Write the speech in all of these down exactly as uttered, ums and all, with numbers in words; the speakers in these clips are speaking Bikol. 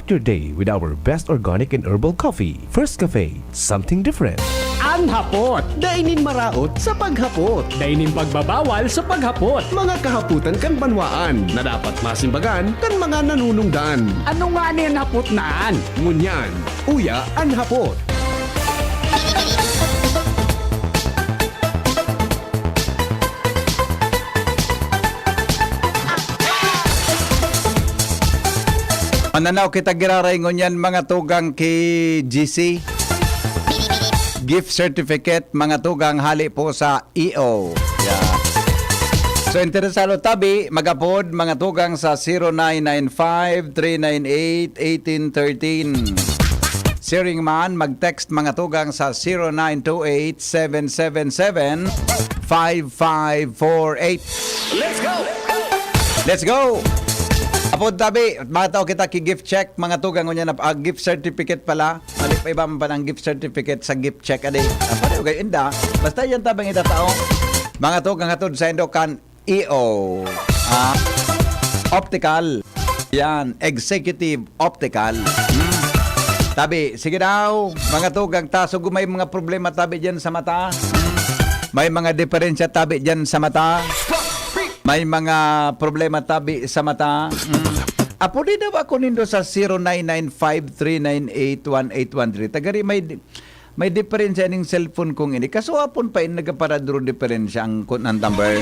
Your day with our best organic and herbal coffee. First Cafe, something different. An hapot. Dai nin maraot sa paghapot. Dai nin pagbabawal sa paghapot. Mga kahapotan kan banwaan na dapat masimbagan kan mga nanunungdan. Ano nga ni an hapot na an? Ngunyan, uya an hapot. Mananaw kita giraray ngunyan, mga tugang, ki G C. Gift certificate, mga tugang, hali po sa E O. Yeah. So, interesado tabi, mag-apod, mga tugang, sa zero nine nine five, three nine eight, eighteen thirteen. Siring man, mag-text, mga tugang, sa zero nine two eight, seven seven seven, five five four eight. Let's go! Let's go! Apod tabi, mga tao kita ki gift check, mga tugang, ngunyan na, ah, gift certificate pala. Mali pa iba man pa ng gift certificate sa gift check, adi. Ah, pareho kayo, inda. Basta yan tabang itatao. Mga tugang, hatod sa indo kan E O. Ah, optical. Yan, executive optical. Hmm. Tabi, sige daw, mga tugang, ta, sugo may mga problema tabi dyan sa mata. Hmm. May mga diferensya tabi dyan sa mata. May mga problema tabi sa mata. Mm. Apodi daw ako nindo sa zero nine nine five three nine eight one eight one three. Tagari may di-, may diferensya ning cellphone kong ini. Kaso apon pa in nagaparadro diferensya ang kun-, ang number.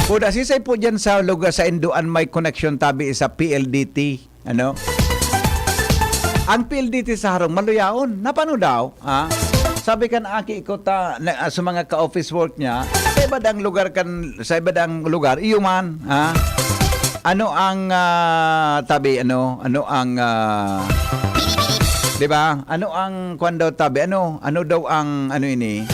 Kuda, sisay po dyan sa lugar sa Induan may koneksyon tabi sa P L D T. Ano? Ang P L D T sa harong maluyaon. Napano daw? Ha? Sabi kan aki ko ta, na, ah, sa mga ka-office work niya, sa iba dang lugar kan, sa iba dang lugar, iyo man, ha? Ano ang, ah, tabi, ano? Ano ang, ah, di ba? Ano ang kwan daw tabi? Ano? Ano daw ang, ano ini?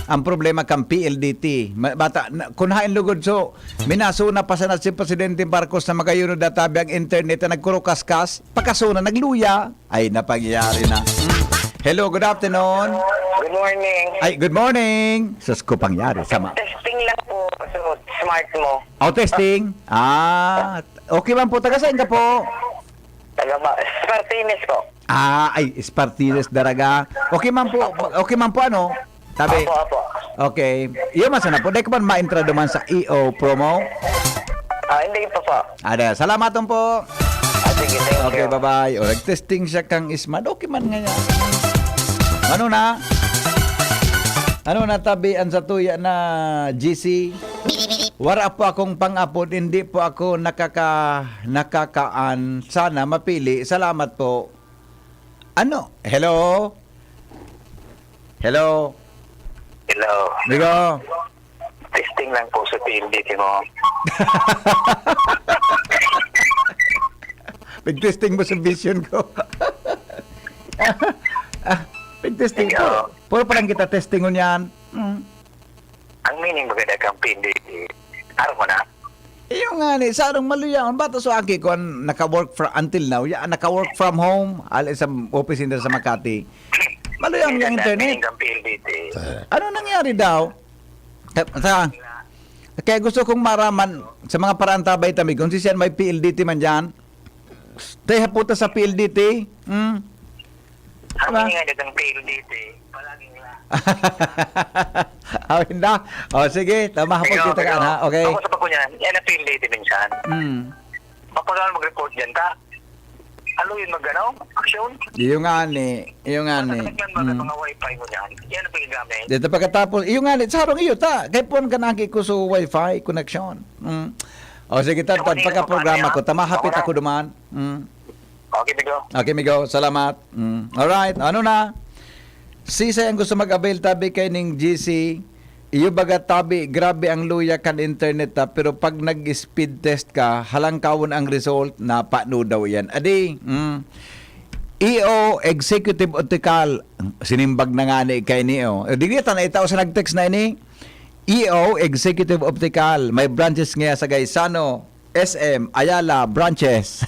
Ang problema kan P L D T. Ma-, bata, na, kun hain lugod, so, minasuna pa sana si Presidente Marcos na magayuno databi ang internet na nagkurukaskas, pakasuna, nagluya. Ay, napangyayari na. Hello, good afternoon. Good morning. Ay, good morning. Sus ko pangyari, sama. Testing lang po. So, smart mo. Oh, testing. Ah, okay man po. Taga saan ka po? Taga ba? Spartines po. Ah, ay, Spartines daraga. Okay man po. Okay man po, ano? Tabi. Opo, opo. Okay. Iyo man sana po. Dahil ka man ma-entrado man sa E O promo. Ah, hindi pa po. Ada, salamat po. Ah, sige, thank Okay, you. Bye-bye. O, nag-testing siya kang Ismad. Okay man nga yan. Ano na? Ano na tabi ang satuya na G C? Wara po akong pang-apod, hindi po ako nakaka nakakaan. Sana mapili. Salamat po. Ano? Hello? Hello? Hello. Migo? Testing lang po sa P L D T mo. Pag-testing mo sa vision ko. Ah, pag-testing po. Puro pa lang kita testing ngunyan. Mm. Ang meaning ba kada kang P L D T? Araw mo na? Iyo nga ni, sa arong maluyaon, bata so aki ko ang naka-work from, until now, ya, naka-work from home, ali sa opisina sa Makati. Maluyaon yung internet. Meaning kang P L D T. Ano nangyari daw? Sa, sa, kaya gusto kong maraman sa mga paraan tabay-tabay kung si Sian may P L D T man dyan. Tayo haputa sa P L D T. Hmm. Ang Diba? meaning nga kang P L D T, palaging la. Awin na. O sige, tama hapon Ikaw, kita ka ikaw. na. Okay. Ako sa pagkunyan, yan ang P L D T minsan. Hmm. Mapagal mag-report dyan ka. Ano yun, mag-ano? Action? Iyo nga ni. Iyo nga ni. Naglan ba may Hmm. mga wifi mo dyan? Yan ang pinagamit. Dito pagkatapos, iyo nga ni. Sarong iyo ta. Kaya po ang kanaki ko sa wifi connection. Hmm. O sige, tad, Ako tad, ni, pagka-programa ano, ko, tamahapit ako na. Ako duman. Hmm. Okay, Bigo. Okay, Migo. Salamat. Mm. Alright. Ano na? Sisay ang gusto mag-avail tabi kay ning G C? Iyo baga tabi, grabe ang luya kan internet ta, pero pag nag-speed test ka, halangkawon ang result, napano daw yan. Adi, mm. E O Executive Optical, sinimbag na nga ni kay ni, oh. Eh, di kita na itao sa nag-text na ini. E O Executive Optical, may branches nga sa Gaisano, S M, Ayala, branches.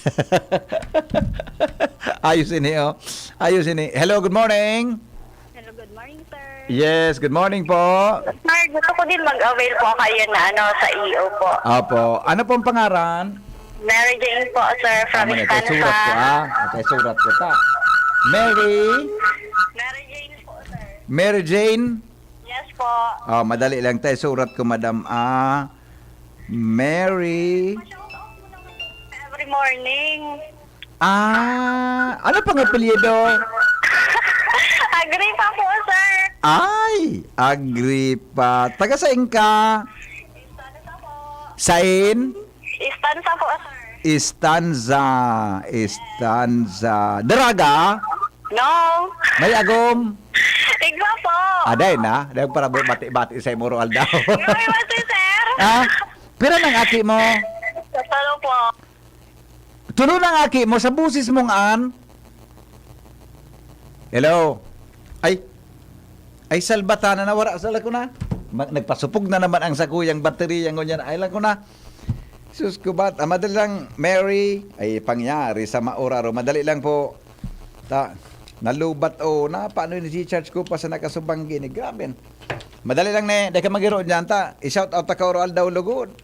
Ayos ini, oh. Ayos ini. Hello, good morning. Hello, good morning, sir. Yes, good morning po. Sir, gusto ko din mag-avail po kayo na ano sa E O po. Opo. Ano pong pangaran? Mary Jane po, sir, from Tama na, kaya surat ko, Estanza. Ha? Kaya surat ko, ta. Mary? Mary Jane po, sir. Mary Jane? Yes po. Oh, madali lang, tayo surat ko, madam. Ah, Mary. Every morning. Ah, ano pang apelyido? Agripa po, sir. Ay, Agripa. Taga sain ka? Sain? Estanza po, sir. Estanza. Estanza. Daraga? No. May agom? Igwa po. Aday na. Dahil para bati-bati sa imuro aldaw. Igwa po, sir. Ha? Pira nang aki mo? Tatlo po. Tulo nang aki mo sa busis mong an? Hello? Ay, ay, salbata na nawara sa lako na. Ma- nagpasupog na naman ang sakuyang baterya, ngunyan. Ay, lako na. Sus ko, bat. Ah, madali lang, Mary. Ay, pangyari sa maoraro. Madali lang po. Ta, nalubat, oh, na, paano yung charge ko pa sa nakasubanggi ni? Grabe. Madali lang, ne. Dahil ka magiro dyan, ta. I-shout out ta ka oro aldaw lugod.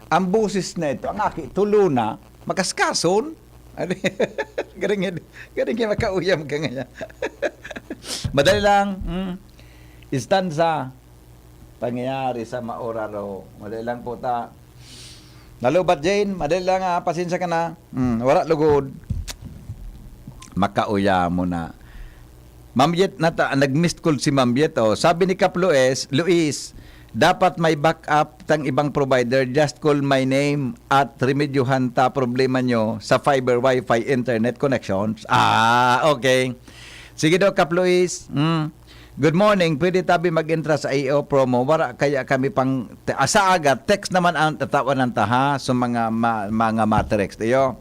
Ang busis na ito, ang aki, tulo na, makaskason. Garing yan. Garing yan, makauyam ka ngayon. Madali lang. Hmm. Estanza. Pangyayari sa maoraro. Madali lang po ta. Nalubat, Jane. Madali lang, ha. Pasensya ka na. Hmm. Wala lugod. Makauya mo na. Ma'am Yet, nata, nag-missed call si Ma'am Yet, oh. Sabi ni Kap Luis, "Luis, dapat may backup tang ibang provider. Just call my name at remedyohan ta problema nyo sa fiber wifi internet connections." Ah, okay. Sige daw, Kap Luis. Mm. "Good morning. Pwede tabi mag-entra sa E O promo? Wala kaya kami pang te- ah, sa aga, text naman ang tatawan ng taha sa mga ma- mga matext." Iyo.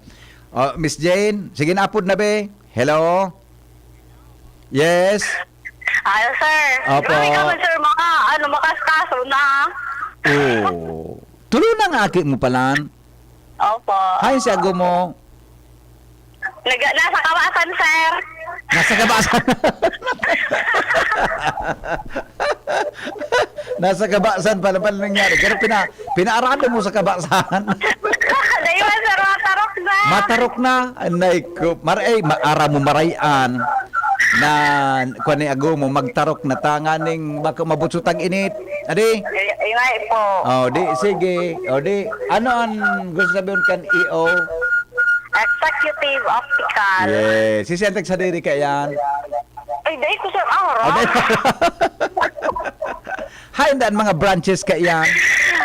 Oh, Miss Jane, sige na, apod na, be. Hello? Yes? Ayo, sir. Opo. Grabe ka man, sir, mga, ano, makaskaso na. Oh. Tulo na nga aki mo palan. Opo. Hay, si ago mo. Nag- nasa kawasan, sir. Nasa kabasan. Nasa kabasan pala pala nangyari. Pero pina, pinaarado mo sa kabasan. Dahil man, sir, matarok na. Matarok na. Anay ko. Mar-, eh, ma-, ara mo marayan na kuwan ni ago mo, magtarok na tanganing baka mabutso tag-init. Adi? Ay, ay, ay po. Oh, di, sige. Oh, di, ano ang gusto sabihin kan E O? Executive Optical. Yes. Si Senteg sa diri ka yan. Ay, dai ko, sir, ara. Oh, di. Hay, daan mga branches ka yan.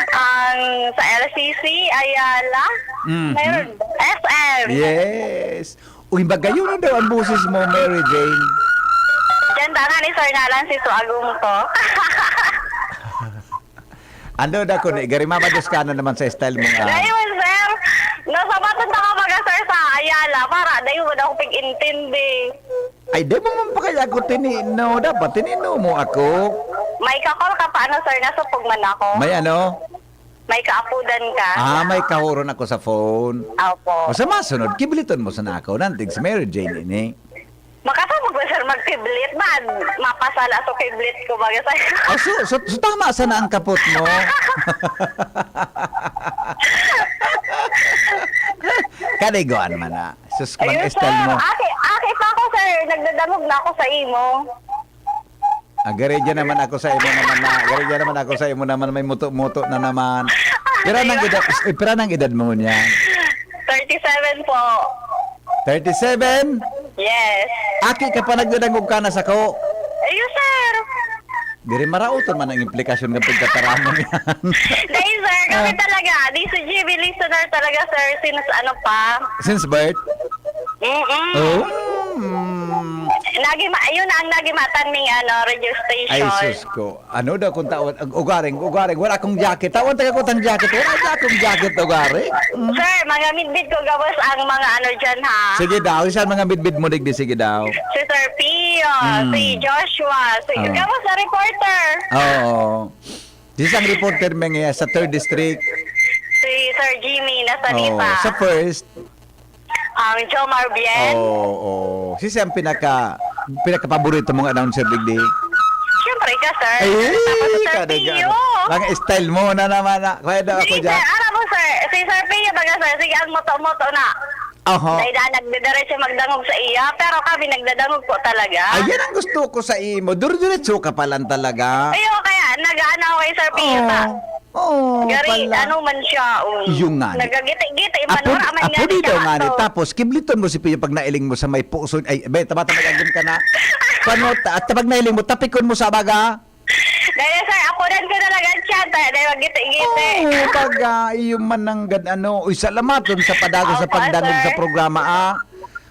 Ang sa L C C, Ayala. Mhm. Mayroon. S M. Yes. Uy, magayon na daw ang boses mo, Mary Jane. Diyan ta nga ni Sir Nalan si Suagong to. Ano na ko ni, gari mamados ka na naman sa style mo nga. Dahil, sir, nasapaton na ka mga sir sa Ayala, para dahil mo na ako pag-intindi. Ay, di mo man pa kaya ako tinino. Dapat tinino mo ako. May kakol ka pa, ano, sir, nasupog man ako. May ano? May kaapudan ka. Ah, may kahuron ako sa phone. Opo. O sa masunod, kibliton mo sana ako. Nantig si Mary Jane ini. Makasabog ba, sir, magkiblit? Ba, mapasala to kiblit ko, baga sa'yo. Ah, so, so, so tama sana ang kapot mo. Kaligoan man na. Sus, Ayun, mang style sir. mo. Aki, aki pa ako, sir. Nagdadangog na ako sa imo. Agari dyan naman ako sa imo naman na. Agari dyan naman ako sa imo naman. May muto-muto na naman. Pira nang edad, eh, pira nang edad mo niya? Thirty-seven po. Thirty-seven? Yes. Aki ka pa nagdadangog ka na sako. Ayun, sir. Diri maraoton man ang implikasyon ng pagkataramon yan. Dahil, sir, kami Ah. talaga, D C G B listener talaga, sir, since ano pa. Since birth? Mm-mm. Oh. Mm. Nagima-, ayun na ang nagimatan ning, ano, radio Ay, station. sus ko. Ano daw kung tawon? Ug-, ugaring, ugaring. Wala akong jacket. Tawon taga ko tang jacket. Wala na akong jacket, ugaring. Mm. Sir, mga midbid ko gabos ang mga ano dyan, ha? Sige daw. Isan mga midbid mo, digdi? Sige daw. Si Sir Pio, Mm. si Joshua, si Oo. gabos na reporter. Oo. Isang reporter may nga sa third district. Si Sir Jimmy, nasa Oo. Lipa. Sa first. Ang Jomar Bien. Oo, oo. Si siya ang pinaka, pinakapaborito mong announcer, digdi? Siyempre ka, sir. Ay, Tapos si Sir kada Pio. gano. Mga style mo na naman, ah. Kaya daw ako Hindi, dyan. sir. Alam mo, sir, Si Sir Pio, baga, sir, sige, ang moto-moto na. Aha. Dahil na nagdidiretso magdangog sa iya, pero kami nagdadangog po talaga. Ayan ang gusto ko sa imo. Dire-diretso ka pa lang talaga. Ayo, kaya nag-aano ako kay Sir Pio, Oo. ta. Oo, Gari, pala. ano man siya, um, Yung nga ni. nagagiti-giti man, Apo, wala man apo nga di siya daw nga ni. ato. Tapos, kibliton mo si Pio pag nailing mo sa may puso. Ay, be, tama-tama, agim ka na. Paano, ta-, at pag nailing mo, tapikon mo sa baga. Dahil, sir, apunan ko talaga siya, ta-, dahil magiti-giti. Oo, baga, iyo man nanggad, ano. Uy, salamaton sa padago sa Opo, pagdangog sa sir. programa, ah.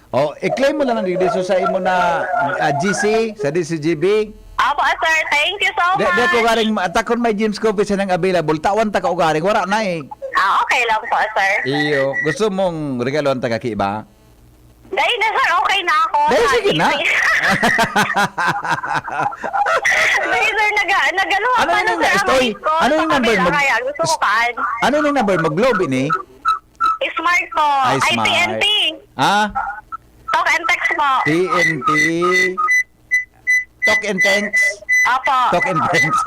Oh, i-claim mo lang ang digdi. So, sa imo na, ah, G C, sa D C G B. Opo, sir. Thank you so Di, di ako much. garing, atakon may James Coffee siya nang available. Tawan ta ka ugaring, wala na eh. Ah, okay lang po, sir. Iyo, gusto mong regaluhan ta kaki ba? Dahil na, sir, okay na ako. Dahil sige na. Dahil, sir, naga-, nagaluha Ano pa yung na, number? sir, ang Stoy, miss ko. ano yung Sa number kabila, mo? kaya gusto ko kaan. Ano yung number mo? Globe ini? Smart po. Ay, Ay, smart. T N T. Ah? Talk and text po. T N T. Talk and thanks. Opo. Talk and thanks.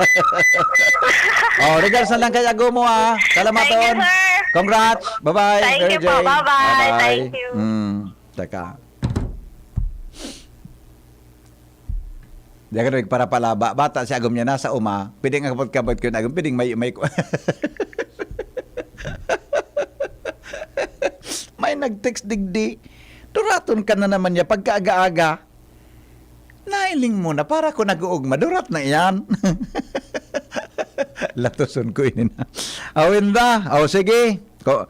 Oh, regards na lang kay Agomo, ah. Salamat Thank you, ton. sir. Congrats. Bye-bye, Thank Mary you po. Jane. Bye-bye. Bye-bye. Thank you. Mm, teka. Di ka nagparapalaba. Bata si Agom niya, nasa uma. Pwedeng abot-kabot ko na Agom. Pwedeng may, may, may nag-text digdi. Duraton ka na naman niya pagkaaga-aga. Nailing mo na, para ko nag-uugma. Durat na iyan. Latoson ko ini na. Awin da. O, sige. Ko,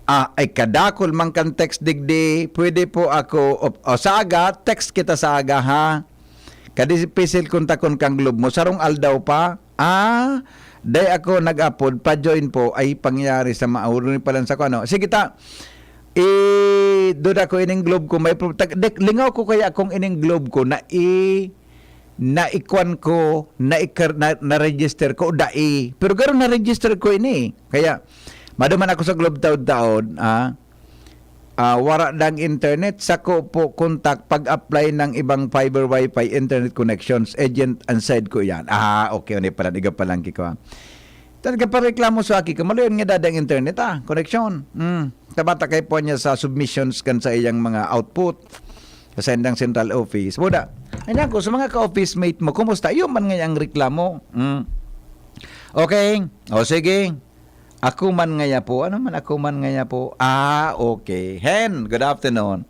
ah, ay, kadakol man kan text digdi. Pwede po ako, o, o, sa aga, text kita sa aga, ha? Kadipisil kontakon kang Globe mo. Sarong aldaw pa. Ah, dai ako nag-apod. Pa-join po. Ay, pangyari sa mauro ni palan sa ko, ano. Sige ta. I-, duda ko ining Globe ko. May pro-, tag-, dek-, lingaw ko kaya kung ining Globe ko na i-, na ikwan ko, na ikar-, na, na-register ko, dai. Pero garo na-register ko ini. Kaya, maduman ako sa Globe taod-taod, ah. Ah, wara dang internet, sako po kontak pag-apply ng ibang fiber wifi internet connections. Agent and side ko yan. Ah, okay, hindi pala, iga palang kiko, ah. Talaga pareklamo sa aki ko, maluyan nga dada ang internet, ah, connection. Hmm. Tabata kay po niya sa submissions kan sa iyang mga output sa sendang central office. Buda, ay nako, sa mga ka-office mate mo, kumusta? Iyo man nga ang reklamo. Hmm. Okay. O sige. Ako man ngaya po. Ano man ako man ngaya po? Ah, okay. Hen, good afternoon.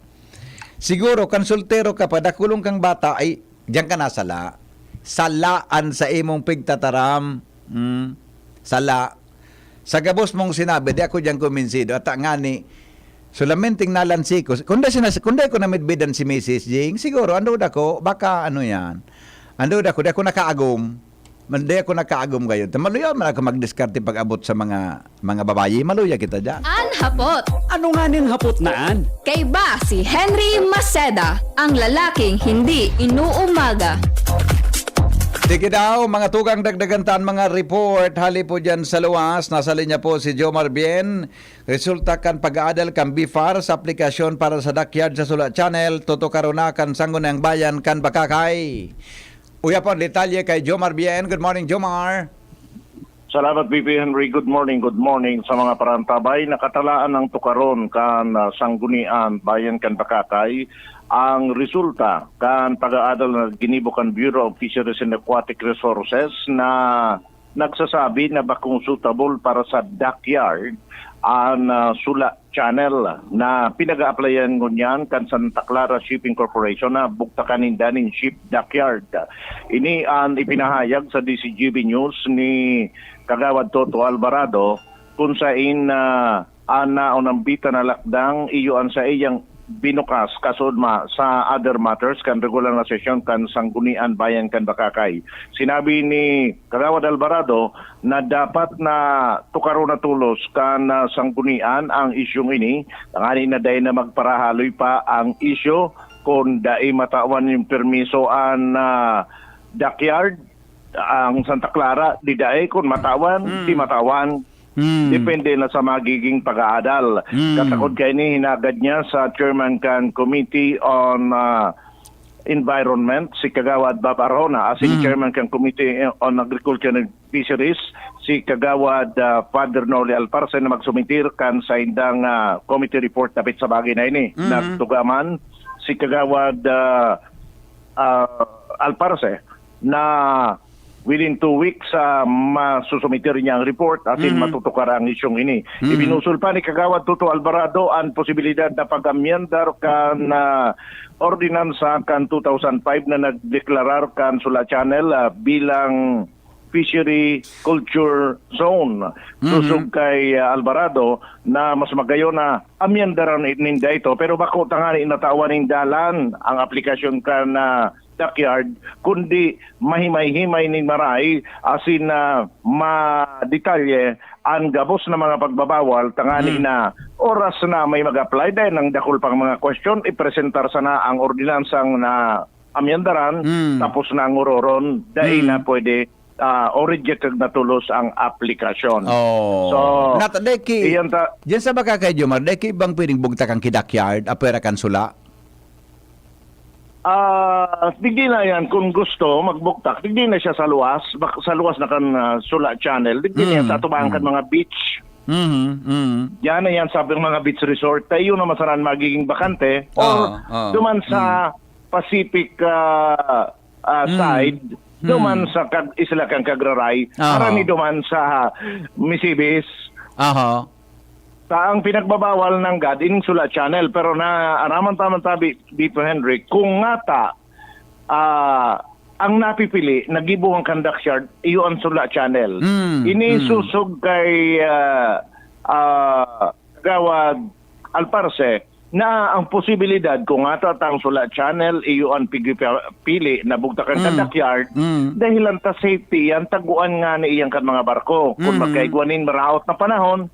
Siguro, kan soltero ka pa, dakulong kang bata, ay, diyan ka na sala. Sala an sa imong pigtataram. Mm, sala. Sa gabos mong sinabi, di ako diyan kuminsido. At ngani, solamente nalansi ko. Kung di sinas-, kung di ko namidbidan si Missus Jing, siguro, ando ako, baka ano yan. Ando ako, di ako nakaagom. Hindi ako nakaagom kayo. Maluya man ako magdiskarte pag-abot sa mga, mga babayi. Maluya kita dyan. An hapot. Ano nga ning hapot na an? Kaiba si Henry Maceda, ang lalaking hindi inuumaga. Sige daw, mga tugang, dagdagan ta an mga report. Hali po dyan sa luwas. Nasa linya po si Jomar Bien. Resulta kan pag-aadal kan BFAR sa aplikasyon para sa Dockyard sa Sula Channel, tutukaron na kan Sangguniang Bayan kan Bacacay. Uya po ang detalye kay Jomar Bien. Good morning, Jomar. Salamat, B P Henry. Good morning, good morning sa mga parantabay. Nakatalaan ng tukaron kan, ah, Sanggunian Bayan kan Bacacay ang resulta kan pag-aadal na ginibo kan Bureau of Fisheries and Aquatic Resources na nagsasabi na bakong suitable para sa dockyard an, ah, Sula Channel na pinag-aaplayan ngunyan kan Santa Clara Shipping Corporation na bugtakan ninda nin ship dockyard. Ini an ipinahayag sa D C G B News ni Kagawad Toto Alvarado, kun sain, ah, an naunambitan na lakdang iyo an saiyang binukas kasudma sa other matters kan regular na sesyon kan Sanggunian Bayan kan Bacacay. Sinabi ni Kagawad Alvarado na dapat na tukaron na tolos kan, ah, Sanggunian ang isyung ini, tanganing na dai na magparahaloy pa ang isyu kun dai matawan yung permiso an, ah, dockyard, ang Santa Clara, di dai kun matawan, Mm. di matawan. Mm. Depende na sa magiging pag-aadal. Mm. Kasakod kaini, hinagad niya sa chairman kan Committee on, ah, Environment, si Kagawad Bob Arjona, asin Mm. chairman kan Committee on Agriculture and Fisheries, si Kagawad, ah, Father Noli Alparse na magsumitir kan saindang, ah, committee report dapit sa bagay na ini. Mhm. Nagtugaman si Kagawad, ah, ah, Alparse na within two weeks, ah, masusumitir niya ang report asin Mhm. matutukar ang isyung ini. Mhm. Ibinusol pa ni Kagawad Toto Alvarado ang posibilidad na pag-amyendar kan, ah, ordinansa kan two thousand five na nagdeklarar kan Sula Channel, ah, bilang fishery culture zone. Mhm. Sosog kay, ah, Alvarado na mas magayon na amyendaran ninda ito, pero bako tangani natawan ning dalan ang aplikasyon kan, ah, dockyard, kundi mahimay-himay nin maray asin, ah, madetalye an gabos na mga pagbabawal tangani Hmm. na oras na may mag-apply, dahil ang dakul pang mga question, ipresentar sana ang ordinansang na amyendaran, Hmm. tapos na ang ororon, dai Hmm. na pwede, ah, o rejected na tulos ang aplikasyon. Oh. So, Nata, dai ki, iyan ta- diyan sa baka kay Jomar, dai ki bang pwedeng bugtak ang kidakyard, apwera kan sula? Ah, digdi na yan, kung gusto, magbuktak. Digdi na siya sa luwas, bak-, sa luwas na kan, ah, Sula Channel. Digdi na yan Mm, sa atubangan kan mm. mga beach. Mhm, mhm. Yan na yan, sabi ng mga beach resort. Tayo naman sana magiging bakante. Or Oo, oo. duman sa Mm. Pacific, ah, ah, Mm. side, Mm. duman sa Cag-, Isla kan Cagraray. Aha. Harani duman sa Misibis. Aha. Ta ang pinagbabawal nanggad ining Sula Channel, pero naaraman ta man ta, Bi-, Bipo Henry, kung ngata, ah, ang napipili, nagibo ang conduct yard, iyo ang Sula Channel. Mm, Ini mm. susog kay, ah, ah, Kagawad Alparse, na ang posibilidad kung ngata tang Sula Channel, iyo ang pigpili na bugtakan Mm. conduct yard, Mm. dahil lang ta safety yan, taguan nga ni iyang kan mga barko. Kung Mm. magkaigwa nin maraot na panahon,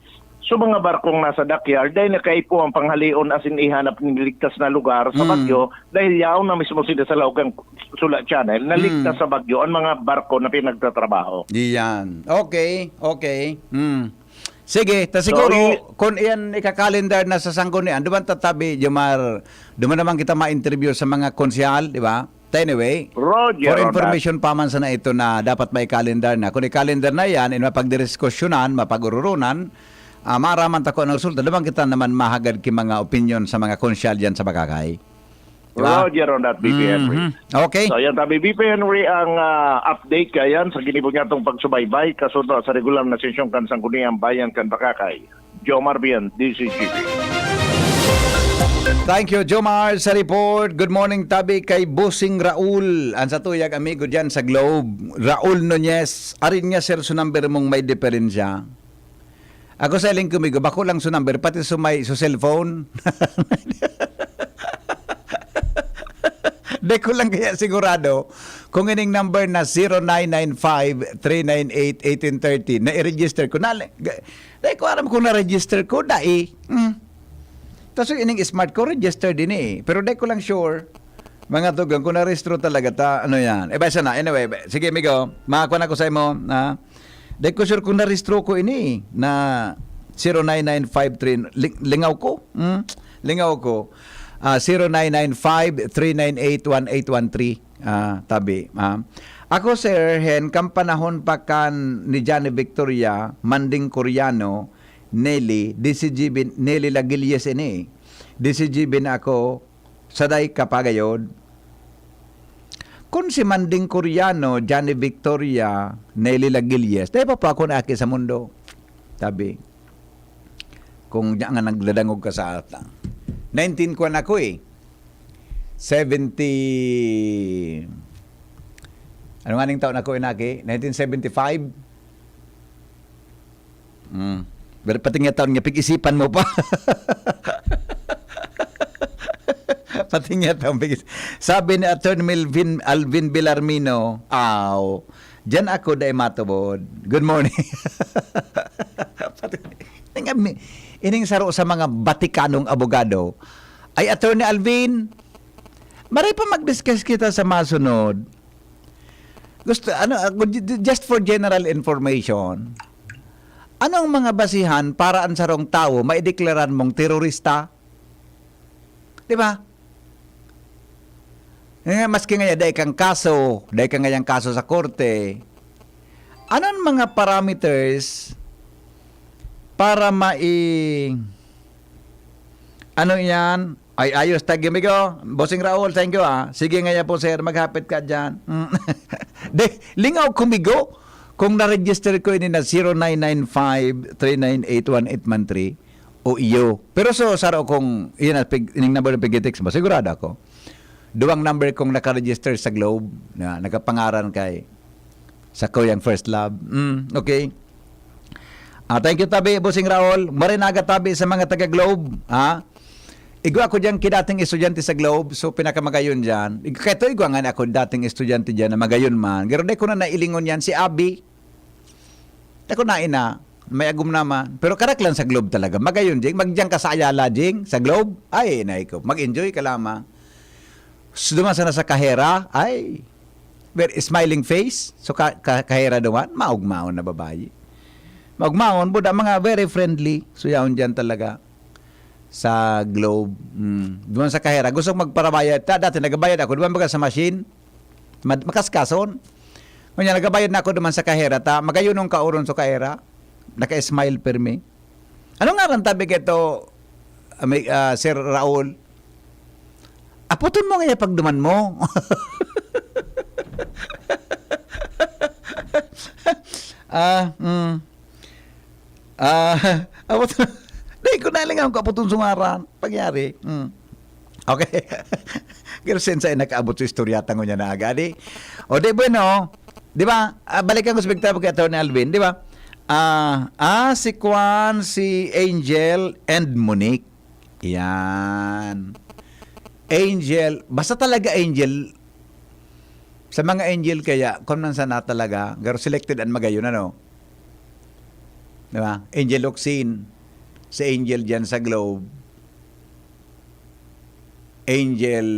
so mga barkong nasa dockyard, dahil nakaipo ang panghalion asin ihanap nin ligtas na lugar sa Mm. bagyo, dahil yaon na mismo sila sa laog kan Sula Channel, na Mm. ligtas sa bagyo ang mga barko na pinagtatrabaho. Iyan. Okay, okay. Mm. Sige, ta So, siguro, i- kung iyan ikakalendar na sa sanggunian, duman tatabi, Jomar, duman naman kita ma-interview sa mga konsyal, di ba? Ta anyway, Roger for on that. information pa man sana ito na dapat may calendar na. Kung i-calendar na yan, in mapagdidiskusyonan, mapag-ururunan, ah, maaraman ta kung anong resulta. Duman kita naman mahagad ki mga opinion sa mga konsyal dyan sa Bagakay. Di ba? Roger on that, B P Henry. Mhm. Okay. So, yan tabi, B P Henry, ang, ah, update kayan sa ginibo niya itong pagsubaybay, kasunod sa regular na sesyon kan Sangguniang Bayan kan Bagakay. Jomar Bien, D Z G B. Thank you, Jomar, sa report. Good morning, tabi kay Bossing Raul, ang satuyang amigo dyan sa Globe. Raul Nunez, arin niya, sir, su number mong may diferensya. Ako sa iling kumigo, bako lang su number, pati su may, su cellphone. Dai ko lang kaya sigurado kung ining number na zero nine nine five, three nine eight, eighteen thirty, na i-register ko. Na, ga-, dai ko aram kung na-register ko, dai. Hmm. Tas yung ining smart ko, registered din eh. Pero dai ko lang sure. Mga tugang, kung na-rehistro talaga ta, ano yan? Eh, basta na. Anyway, be-, sige, amigo. Makakuha na ko sa imo, ha? Dai ko sure kung na-rehistro ko ini, na zero nine nine five three, ling-, lingaw ko. Hmm? Lingaw ko. Ah, zero nine nine five, three nine eight, one eight one three. Ah, tabi, ah. Ako, Sir Hen, kan panahon pa kan ni Johnny Victoria, Manding Coriano, Nelly, D C G B, Nelly Lagilles ini. D C G B na ako, saday ka pa gayod. Kun si Manding Coriano, Johnny Victoria, Nelly Lagilles, dai pa pa ako naaki sa mundo. Tabi. Kung diyan nga nagdadangog ka sa ata. Nineteen kwan ako eh. Seventy, ano nga ning taon ako inaki? Nineteen seventy-five? Hmm. Pero pati nga taon nga, pag-isipan mo pa. Pati nga taon, pag-is-, sabi ni Attorney Melvin, Alvin Villarmino, aw, diyan ako dai matubod. Good morning. Pati, ining, ining saro sa mga Vaticanong abogado, ay, Attorney Alvin, maray pa mag-discuss kita sa masunod. Gusto, ano, ah, ju-, ju-, just for general information, anong mga basihan para ang sarong tawo maideklaran mong terorista? Di ba? Eh, maski nga, dai kang kaso, dai ka ngayang kaso sa korte, Anon mga parameters para mai-, ano iyan? Ay, ayos, tagi, amigo. Bossing Raul, thank you, ah. Sige nga yan po, sir. Maghapit ka dyan. Mm. De, lingaw ko, migo. Kung na-register ko ini na zero nine nine five three nine eight one eight one three, o iyo. Pero so, saro kung, yun na, pig-, ining number na pig-text mo, sigurado ako. Duwang number kong nakaregister sa Globe, na nakapangaran kay, sa Kuyang First Love. Mm, okay. Ah, thank you, tabi, Bossing Raul. Maray na aga, tabi, sa mga taga Globe, ha? Igwa ko diyang kidating estudyante sa Globe, so pinakamagayon diyan. Ig-, kaya to, igwa nga na ako dating estudyante diyan na magayon man. Pero di ko na nailingon yan, si Abby. Ako na ina, may agom naman. Pero karak lang sa Globe talaga. Magayon, Jing. Magdiyan ka sa Ayala, Jing, sa Globe. Ay, naay ko. Mag-enjoy ka lamang. So, duman sana sa kahera, ay, very smiling face. So, ka, ka, kahera duman, maugmaon na babayi. Maugmaon, buda, mga very friendly. So, yaon dyan talaga sa Globe. Mm. Duman sa kahera, gusto kong magparabayad. Ta, dati, nagabayad ako. Duman baga sa machine, mad-, makaskason. Ngunyan, nagabayad na ako duman sa kahera. Ta, magayunong kauron sa kahera. Naka-smile permi. Ano ngaran tabi kito, ami-, ah, Sir Raul? Aputon mo nga pagduman mo. Ah, mm. Ah, apot-, di ko nalingaw kung aputon sa ngaran. Pagyari. Mm. Okay. Pero since ay nakaabot sa istorya, tango niya na aga, di? O di, bueno, di ba? Ah, balikan ko sa pagtabog kay Attorney Alvin, di ba? Ah, ah, si Kwan, si Angel, and Monique. Yan. Angel, basta talaga Angel. Sa mga Angel kaya, kung man sana talaga, pero selected ang magayon, ano? Di ba? Angel Locsin, si Angel dyan sa Globe. Angel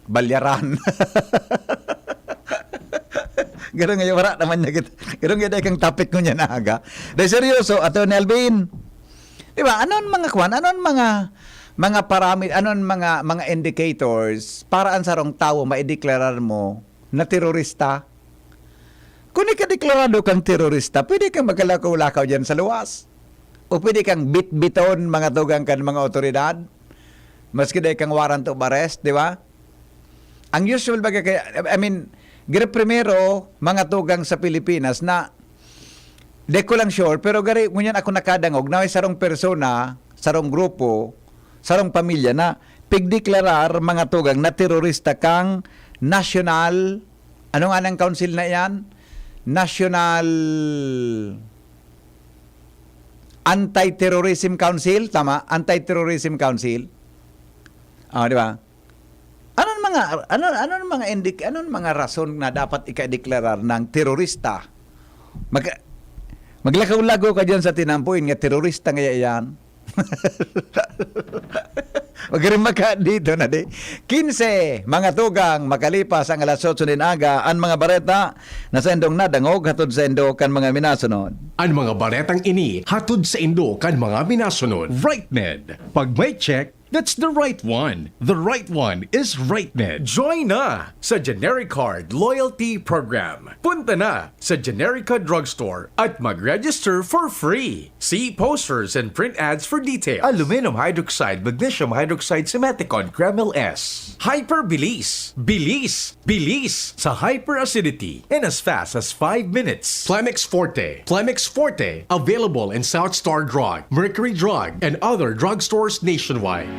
Balyaran. Garo ngayon, wala naman niya kita. Garo ngayon, kang topic ko niya na aga. Dahil seryoso, Attorney Alvin. Di ba? Anon mga kwan? Anon mga, mga parami-, anon mga, mga indicators para ang sarong tawo maideklarar mo na terorista? Kung ikadeklarado kang terorista, pwede kang magalakaw-lakaw dyan sa luwas. O pwede kang bitbiton, mga tugang kan mga otoridad. Maski dai kang warrant of arrest, di ba? Ang usual baga kaya, I mean, gari primero, mga tugang sa Pilipinas na, di ko lang sure, pero gari, ngunyan ako nakadangog na may sarong persona, sarong grupo, sarong pamilya na pigdeklarar mga tugang na terorista kang National, ano nga nang council na yan? National Anti-Terrorism Council, tama? Anti-Terrorism Council. Ah, di ba? Anong mga, ano, anong mga indik-, anong mga rason na dapat ikadeklarar ng terorista? Mag-, maglakaw-lakaw ka diyan sa tinampuin nga terorista nga yan. Magaling maka dito na di. Kinse, mga tugang, makalipas ang alas otso nin aga, ang mga bareta na saindong nadangog hatod saindo kan mga minasunod. Ang mga baretang ini hatod saindo kan mga minasunod. Rightned. Pag may check, that's the right one. The right one is Rightned. Join na sa Genericard Loyalty Program. Punta na sa Generica Drugstore at mag-register for free. See posters and print ads for details. Aluminum hydroxide, magnesium hydroxide, simethicone, Kremil S. Hyperbilis. Bilis. Bilis sa hyperacidity in as fast as five minutes. Plemex Forte. Plemex Forte, available in South Star Drug, Mercury Drug, and other drugstores nationwide.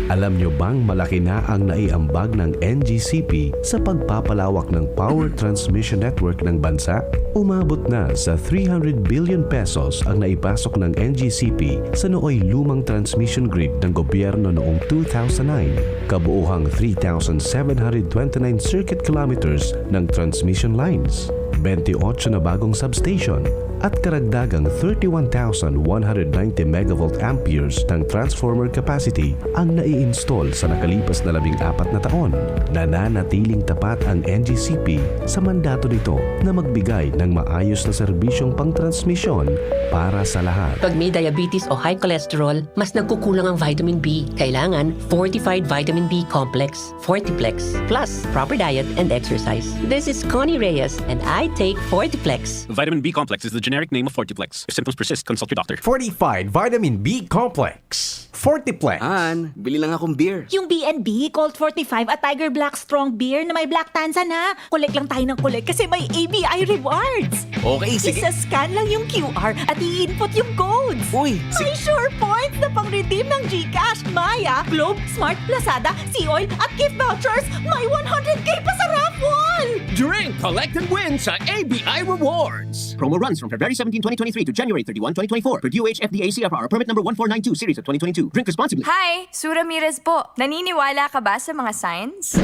Alam nyo bang malaki na ang naiambag ng N G C P sa pagpapalawak ng power transmission network ng bansa? Umabot na sa three hundred billion pesos ang naipasok ng N G C P sa nooy lumang transmission grid ng gobyerno noong two thousand nine. Kabuuhang three thousand seven hundred twenty-nine circuit kilometers ng transmission lines, twenty-ocho na bagong substation, at karagdagang thirty-one thousand one hundred ninety megavolt amperes ng transformer capacity ang nai-install sa nakalipas na labing apat na taon. Nananatiling tapat ang N G C P sa mandato nito na magbigay ng maayos na serbisyong pangtransmisyon para sa lahat. Pag may diabetes o high cholesterol, mas nagkukulang ang vitamin B. Kailangan fortified vitamin B complex, Fortiplex, plus proper diet and exercise. This is Connie Reyes and I take Fortiplex. Vitamin B complex is the generic name of Fortiplex. If symptoms persist, consult your doctor. Fortified Vitamin B Complex. Fortiplex. Han, bili lang akong beer. Yung B and B Colt forty-five at Tiger Black Strong Beer na may Black Tanzan ha. Collect lang tayo ng collect kasi may A B I rewards. Okay, sige. Isa-scan lang yung Q R at i-input yung codes. Uy, May sure points na pang-redeem ng GCash, Maya, Globe, Smart, Lazada, Seaoil at gift vouchers. May one hundred K pa sa raffle! Drink, collect, and win sa A B I Rewards. Promo runs from February seventeen, twenty twenty-three to January thirty-one, twenty twenty-four per D O H F D A C F R permit number one four nine two series of twenty twenty-two. Drink responsibly. Hi! Sue Ramirez po. Naniniwala ka ba sa mga signs?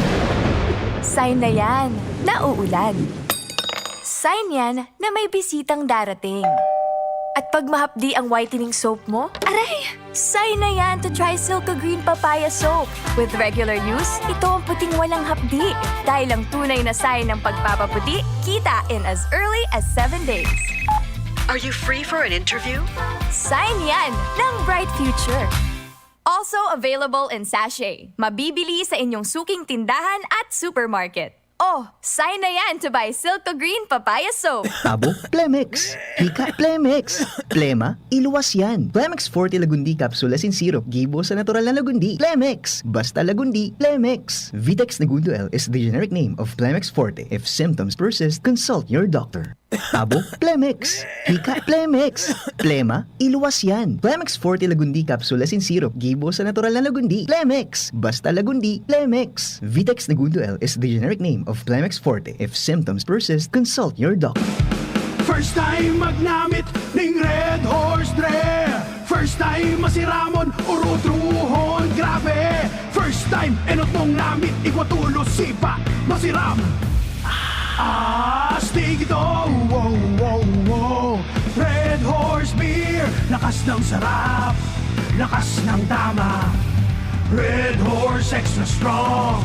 Sign na yan na uulan. Sign yan na may bisitang darating. At pag mahapdi ang whitening soap mo, aray! Sign na yan to try Silco Green Papaya Soap. With regular use, ito ang puting walang hapdi. Dahil ang tunay na sign ng pagpapaputi, kita in as early as seven days. Are you free for an interview? Sign yan ng bright future. Also available in sachet. Mabibili sa inyong suking tindahan at supermarket. Oh, sign na yan to buy Silco Green Papaya Soap. Abo, Plemex. Hika, Plemex. Plema, iluwas yan. Plemex Forte Lagundi Capsule asin Syrup gibo sa natural na Lagundi. Plemex. Basta Lagundi, Plemex. Vitex Negundo L is the generic name of Plemex Forte. If symptoms persist, consult your doctor. Abo, Plemex. Hika, Plemex. Plema, iluwas yan. Plemex Forte Lagundi Capsule asin Syrup gibo sa natural na Lagundi. Plemex. Basta Lagundi, Plemex. Vitex Negundo L is the generic name of Plemex Forte. If symptoms persist, consult your doctor. First time magnamit ning Red Horse Dre. First time masiramon, urutruhon, grabe. First time, enot mong namit, igwa tulos, sipa, masiram. Astig ito, wow, wow, wow. Red Horse Beer, lakas ng sarap, lakas ng tama. Red Horse Extra Strong,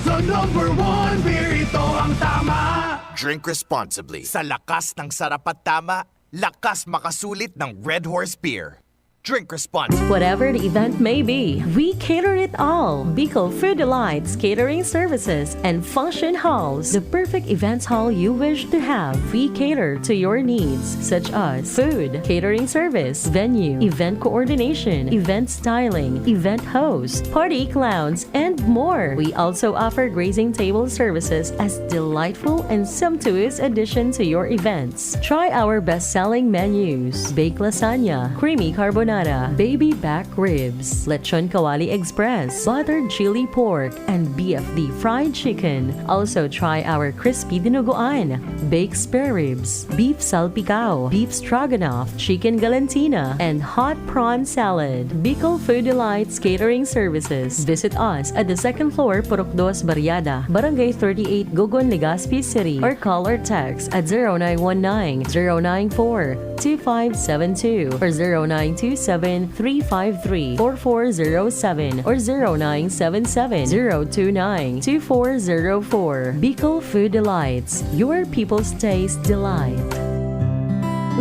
the number one beer, ito ang tama. Drink responsibly. Sa lakas ng sarap at tama, lakas makasulit ng Red Horse Beer. Drink responsibly. Whatever the event may be, we cater it all. Bicol Food Delights Catering Services and Function Halls, the perfect events hall you wish to have. We cater to your needs, such as food, catering service, venue, event coordination, event styling, event host, party clowns, and more. We also offer grazing table services as delightful and sumptuous addition to your events. Try our best-selling menus: baked lasagna, creamy carbonara, baby back ribs, lechon kawali express, buttered chili pork, and B F D fried chicken. Also try our crispy dinuguan, baked spare ribs, beef salpicao, beef stroganoff, chicken galantina, and hot prawn salad. Bicol Food Delights Catering Services. Visit us at the second floor, Purok Dos Barriada, Barangay thirty-eight, Gogon, Legazpi City, or call or text at zero nine one nine, zero nine four, two five seven two or zero nine two seven, three five three, four four zero seven or zero nine seven seven, zero two nine, two four zero four. Bicol Food Delights, your people's taste delight.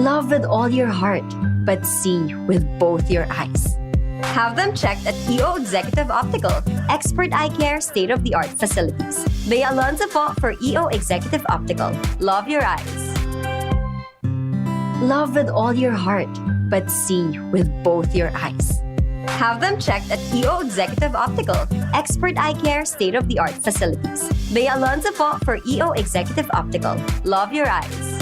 Love with all your heart, but see with both your eyes. Have them checked at E O Executive Optical, expert eye care, state-of-the-art facilities. Bay Alonzo po for E O Executive Optical. Love your eyes. Love with all your heart, but see with both your eyes. Have them checked at E O Executive Optical, expert eye care, state-of-the-art facilities. Bay Alonzo po for E O Executive Optical. Love your eyes.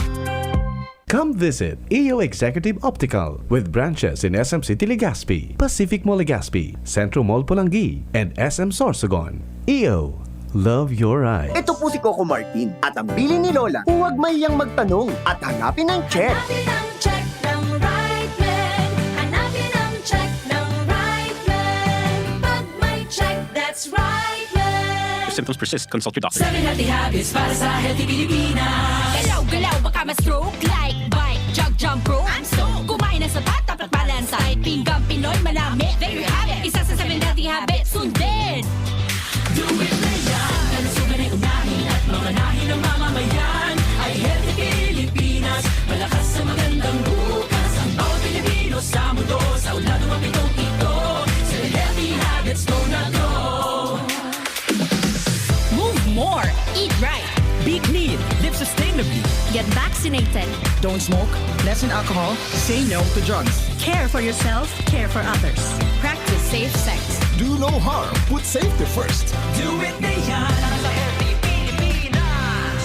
Come visit E O Executive Optical with branches in S M City Legazpi, Pacific Mall Legazpi, Centro Mall Polangui, and S M Sorsogon. E O, love your eyes. Ito po si Coco Martin at ang bilin ni Lola, huwag mahiyang magtanong at hanapin ang check. Hanapin ang check ng right man. Hanapin ang check ng right man. Pag may check, that's right man. If symptoms persist, consult your doctor. Seven Healthy Habits para sa healthy Pilipinas. Galaw-galaw, baka ma-stroke like bike. Jog Jam Pro, I'm sold. Kumain ng sapat, dapat balansa. Ay pinggan Pinoy, manami. There you have it. Isa sa seven healthy habits, sundin. Do it na yan. Kalusugan ay unahin at mamanahin ng mamamayan. Ay healthy Pilipinas, malakas sa magandang bukas. Ang bawat Pilipino sa mundo, sa ulan o mapitong ito. Sa healthy habits, go na go. Move more, eat right. Be clean, live sustainably. Get vaccinated. Don't smoke, lessen alcohol, say no to drugs. Care for yourself, care for others. Practice safe sex. Do no harm, put safety first. Do it na yan. Sa Healthy Pilipinas.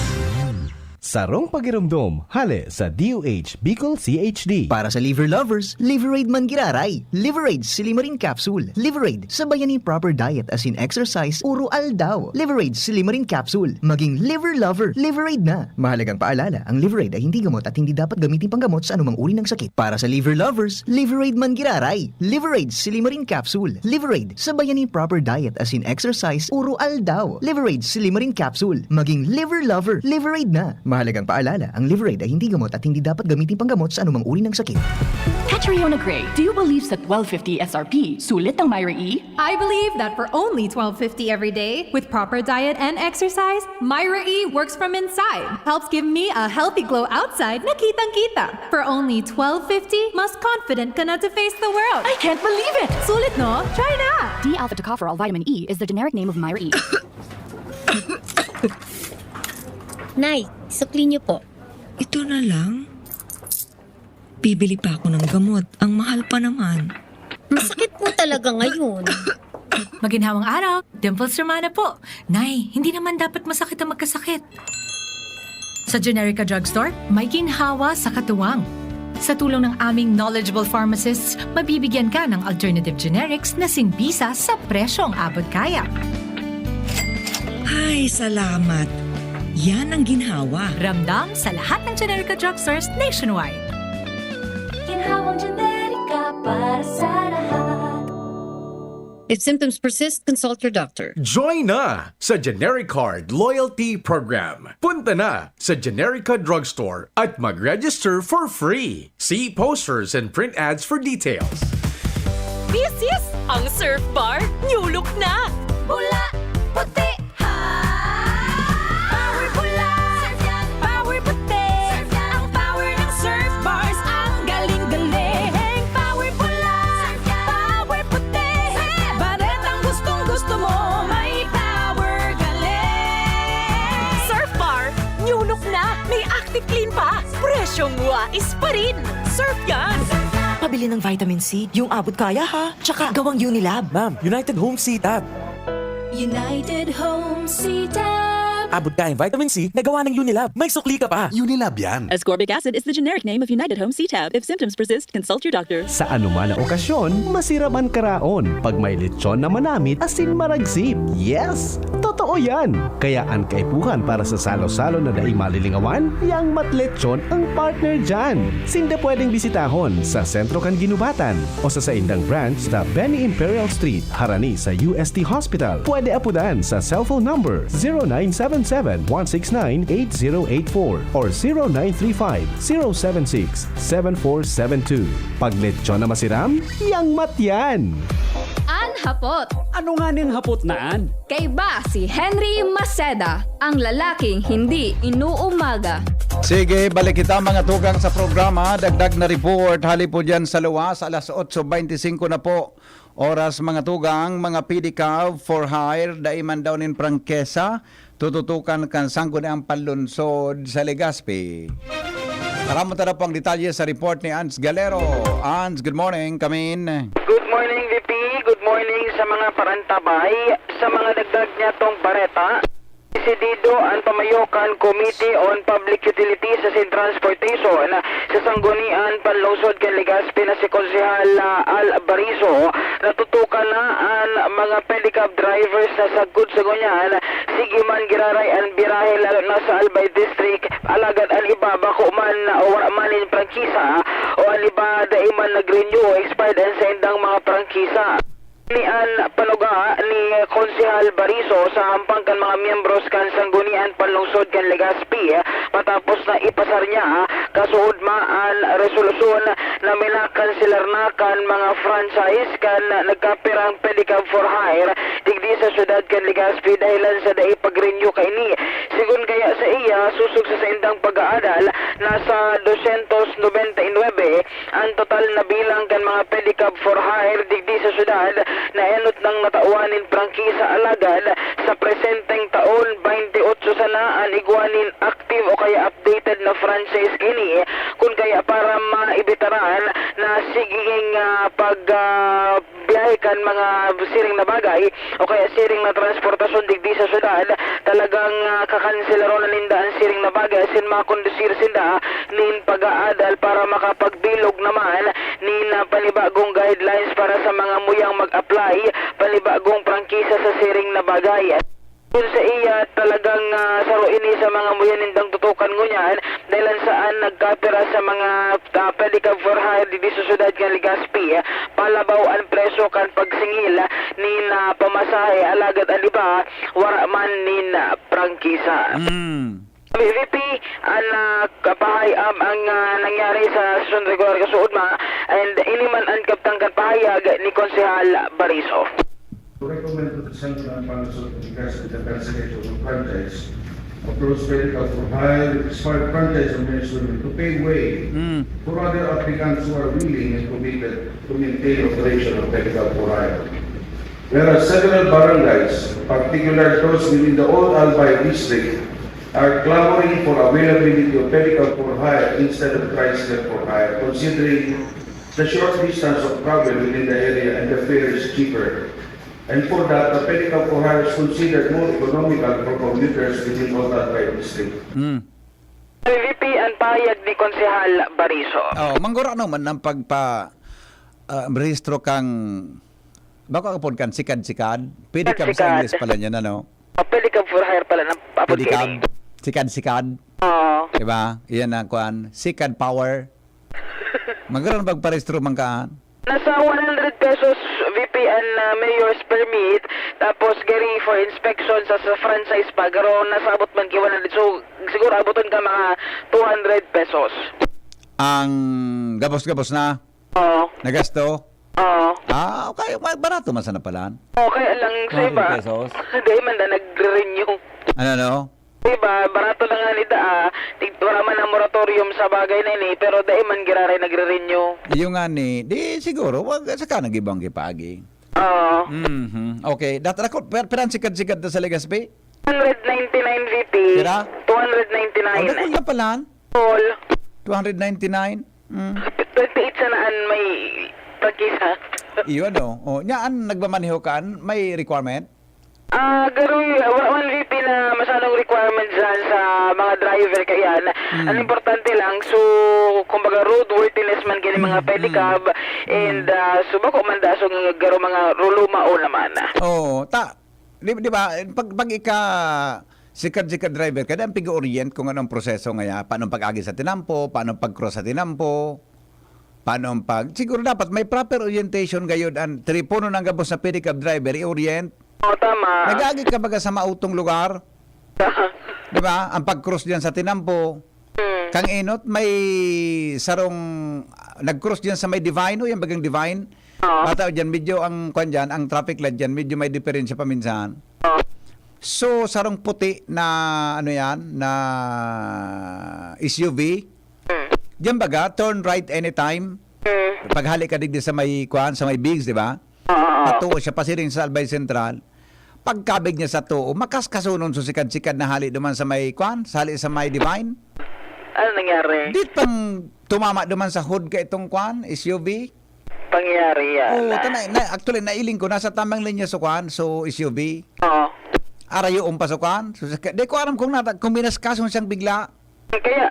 Sarong pagiromdom, hale sa D O H Bicol C H D. Para sa liver lovers, Liveraid man giraray. Liveraid Silimarin Capsule. Liveraid, sabayan ni proper diet as in exercise, uro aldaw. Liveraid Silimarin Capsule. Maging liver lover, Liveraid na. Mahalagang paalala, ang Liveraid ay hindi gamot at hindi dapat gamitin panggamot sa anumang uri ng sakit. Para sa liver lovers, Liveraid man giraray. Liveraid Silimarin Capsule. Liveraid, sabayan ni proper diet as in exercise, uro aldaw. Liveraid Silimarin Capsule. Maging liver lover, Liveraid na. Mahalagang paalala, ang Liveraid ay hindi gamot at hindi dapat gamitin panggamot sa anumang uri ng sakit. Catriona Gray, do you believe sa twelve fifty S R P? Sulit ang Myra E? I believe that for only twelve fifty every day, with proper diet and exercise, Myra E works from inside. Helps give me a healthy glow outside na kitang-kita. For only twelve fifty, mas confident ka na to face the world. I can't believe it! Sulit, no? Try na! D-alpha tocopherol vitamin E is the generic name of Myra E. Nay, sukli niyo po. Ito na lang? Bibili pa ako ng gamot. Ang mahal pa naman. Masakit po talaga ngayon. Maginhawang araw, Dimples Romana po. Nay, hindi naman dapat masakit ang magkasakit. Sa Generica Drugstore, may ginhawa sa katuwang. Sa tulong ng aming knowledgeable pharmacists, mabibigyan ka ng alternative generics na singbisa sa presyong abot kaya. Ay, salamat. Yan ang ginhawa. Ramdam sa lahat ng Generica Drugstores nationwide. Ginhawang Generica para sa lahat. If symptoms persist, consult your doctor. Join na sa Generic Card Loyalty Program. Punta na sa Generica Drugstore at mag-register for free. See posters and print ads for details. This is ang Surf Bar New Look na! Pula, puti, ha! Power pula, power puti. Ang power ng Surf Bars, ang galing-galing. Power pula, power puti. Baretang gustong-gusto mo, may power ka rin. Surf Bar, new look na, may Active Clean pa. Presyong wais pa rin. Surf yan! Pabili ng vitamin C, yung abot kaya ha. Tsaka gawang Unilab. Ma'am, United Home C-Tab. United Home C-Tab. Abot kayang vitamin C na gawa ng Unilab. May sukli ka pa. Unilab yan. Ascorbic acid is the generic name of United Home C-Tab. If symptoms persist, consult your doctor. Sa anuman na okasyon, masiram an karaon. Pag may lechon na manamit, asin maragsip. Yes! Totoo yan! Kaya an kaipuhan para sa salo-salo na dai malilingawan, Yang Mat Lechon ang partner dyan. Sinda pwedeng bisitahon sa sentro kan Ginubatan o sa saindang branch sa Benny Imperial Street, harani sa U S T Hospital. Pwede apudan sa cellphone number zero nine seven seven, one six nine, eight zero eight four or zero nine three five, zero seven six, seven four seven two. Pag lechon na masiram, Yang Mat yan! An hapot. Ano nga ning hapot na an? Kaiba si Henry Maceda, ang lalaking hindi inuumaga. Sige, balik kita, mga tugang, sa programa. Dagdag na report, hali po dyan sa luwas, alas otso beintisinko na po. Oras, mga tugang, mga pedicab for hire, dai man daw nin prangkesa, tututukan kan Sangguniang Panlungsod sa Legazpi. Aram mo ta na po ang detalye sa report ni Ans Galero. Ans, good morning. Come in. Good morning, V P. Good morning sa mga parantabay. Sa mga dagdag niya tong bareta, desidido ang pamayo kan Committee on Public Utilities and Transportation sa Sangguniang Panlungsod kan Legazpi na si Konsehal, ah, Al Bariso, na tutukan na an mga pedicab drivers na sagkod sa ngunyan. Sige man giraray an birahe, lalo na sa Albay District, alagad an iba bako man o wara man nin prangkisa, o an iba dai man nag-renew o expired an saindang mga prangkisa. Ini an panuga ni Konsehal Bariso sa hampang kan mga miyembros kan Sangguniang Panlungsod kan Legazpi, matapos na ipasar niya Kasuodma an resolusyon na minakanselar na kan mga franchise kan nagkapirang pedicab for hire digdi sa syudad kan Legazpi dahilan sa dai pag-renew kaini. Sigon kaya sa iya, sosog sa saindang pag-aadal, nasa dosyentos nobenta y nuebe an total na bilang kan mga pedicab for hire digdi sa syudad na enot nang natawan nin prangkisa, alagad sa presenteng taon, baynte otso sana an igwa nin active o kaya updated na franchise kaini, kun kaya para maibitaran na siging, ah, pag, ah, biyahe kan mga siring na bagay o kaya siring na transportasyon digdi sa syudad, talagang, ah, kakanselaron na ninda an siring na bagay asin makondusir sinda nin pag-aadal para makapagbilog naman nin, ah, panibagong guidelines para sa mga muyang mag-apply panibagong prangkisa sa siring na bagay. Kun sa iya, talagang, ah, saro ini sa mga muya nindang tutukan ngunyan, dahilan saan nagkapira sa mga, ah, pedicab for hire digdi sa syudad kan Legazpi, palabaw an presyo kan pagsingil nin, ah, pamasahe, alagad an iba, wara man nin, ah, prangkisa. Mm. V P, an, ah, kapahay-am ang, ah, nangyari sa sesyon regular kasuodma, and ini man an kabtang kan pahayag ni Konsehal Bariso. To recommend to the Central Palace of Education the cancellation of franchise of those medical for hire, expired franchise of ministry to pay way Mm. for other applicants who are willing and committed to maintain operation of medical for hire. Whereas several barangays, particularly those within the old Albay district, are clamoring for availability of medical for hire instead of tricycle for hire, considering the short distance of travel within the area and the fare is cheaper. And for that, the pedicab for hire is considered more economical for commuters within Old Albay District. Mm. V P, an pahayag ni Konsehal Bariso. Oh, manggurano man ang pagpa, ah, rehistro kang, bako ka pod kan sikad-sikad? Pwede ka sa Sikad-sikad. English pala niyan, ano? Ah, pedicab for hire pala ng apod Pedicab, kaini. Sikad-sikad. Oo. Diba? Iyan ang kuan, sikad power. Magkaroon pagparehistro man ka. Nasa one hundred pesos V P an, ah, mayor's permit, tapos gari for inspection sa, sa franchise pa, garo nasa abot man ki one hundred. So, siguro abuton ka mga two hundred pesos. Ang gabos-gabos na Oo. nagasto? Oo. Ah, okay. Ma-, barato man sana pala. Okay lang sa iba. Two hundred pesos? Dahil man na nagre-renew. Ano, no? Diba, barato na nga ni daa, tig-, wala man ang moratorium sa bagay na ini, pero dai man giraray nagre-renew. Iyo nga ni, di siguro, wag, saka nag-ibang kipagi. Oo. Mhm. Okay, dat-, ako, per-, peran sikad-sikad ta sa Legazpi? Two hundred ninety-nine V P. Pira? Two hundred ninety-nine. Oh, dakul na pala. All. Two hundred ninety-nine? Mm. Twenty-eight sana an may prangkisa. Iyo, ano? Oh, nya, an nagmamaneho ka, an may requirement? Ah, garo, wa-, one V P na masanong requirement dyan sa mga driver kaiyan. Mm. Ang importante lang, so, kumbaga, roadworthiness man gini mga Mm, pedicab, mm, and, mm. ah, so, bako man da, so, garo mga ruluma o naman. Oo, ta-, di, di ba, pag, pag ika, sikad-sikad driver ka, dai pig-orient kung anong proseso ngaya, paano pag-agi sa tinampo, paano pag-cross sa tinampo, paano pag, siguro dapat may proper orientation gayud an telepono ng gabos na pedicab driver, i-orient. Oo, tama. Nag-agi ka baga sa mautong lugar? Di ba? Ang pag-cross diyan sa tinampo. Hmm. Kang enot, may sarong, ah, nag-cross diyan sa may Divine, o yan bagang Divine? Oo. Bata diyan, medyo ang, kwan diyan, ang traffic light diyan, medyo may diferensya pa minsan. Oo. So, sarong puti na, ano yan, na S U V. Hmm. Diyan baga, turn right anytime. Hmm. Paghali ka digdi sa may, kwan, sa may Bigs, di ba? Oo, oo. Patuo siya, pasiring sa Albay Central. Pagkabig niya sa tuo, makaskasonon so sikad-sikad na hali duman sa may, kwan, sa hali sa may Divine. Ano nangyari? Di pang tumama duman sa hood ka itong, kwan, S U V. Pangyayari yan, Oo, ah. ta-, na, na, actually, nailing ko, nasa tamang linya so, kwan, so S U V. Oo. Arayoon pa so, kwan, so, sa, di ko alam kung nata-, kung binaskason siyang bigla. Kaya,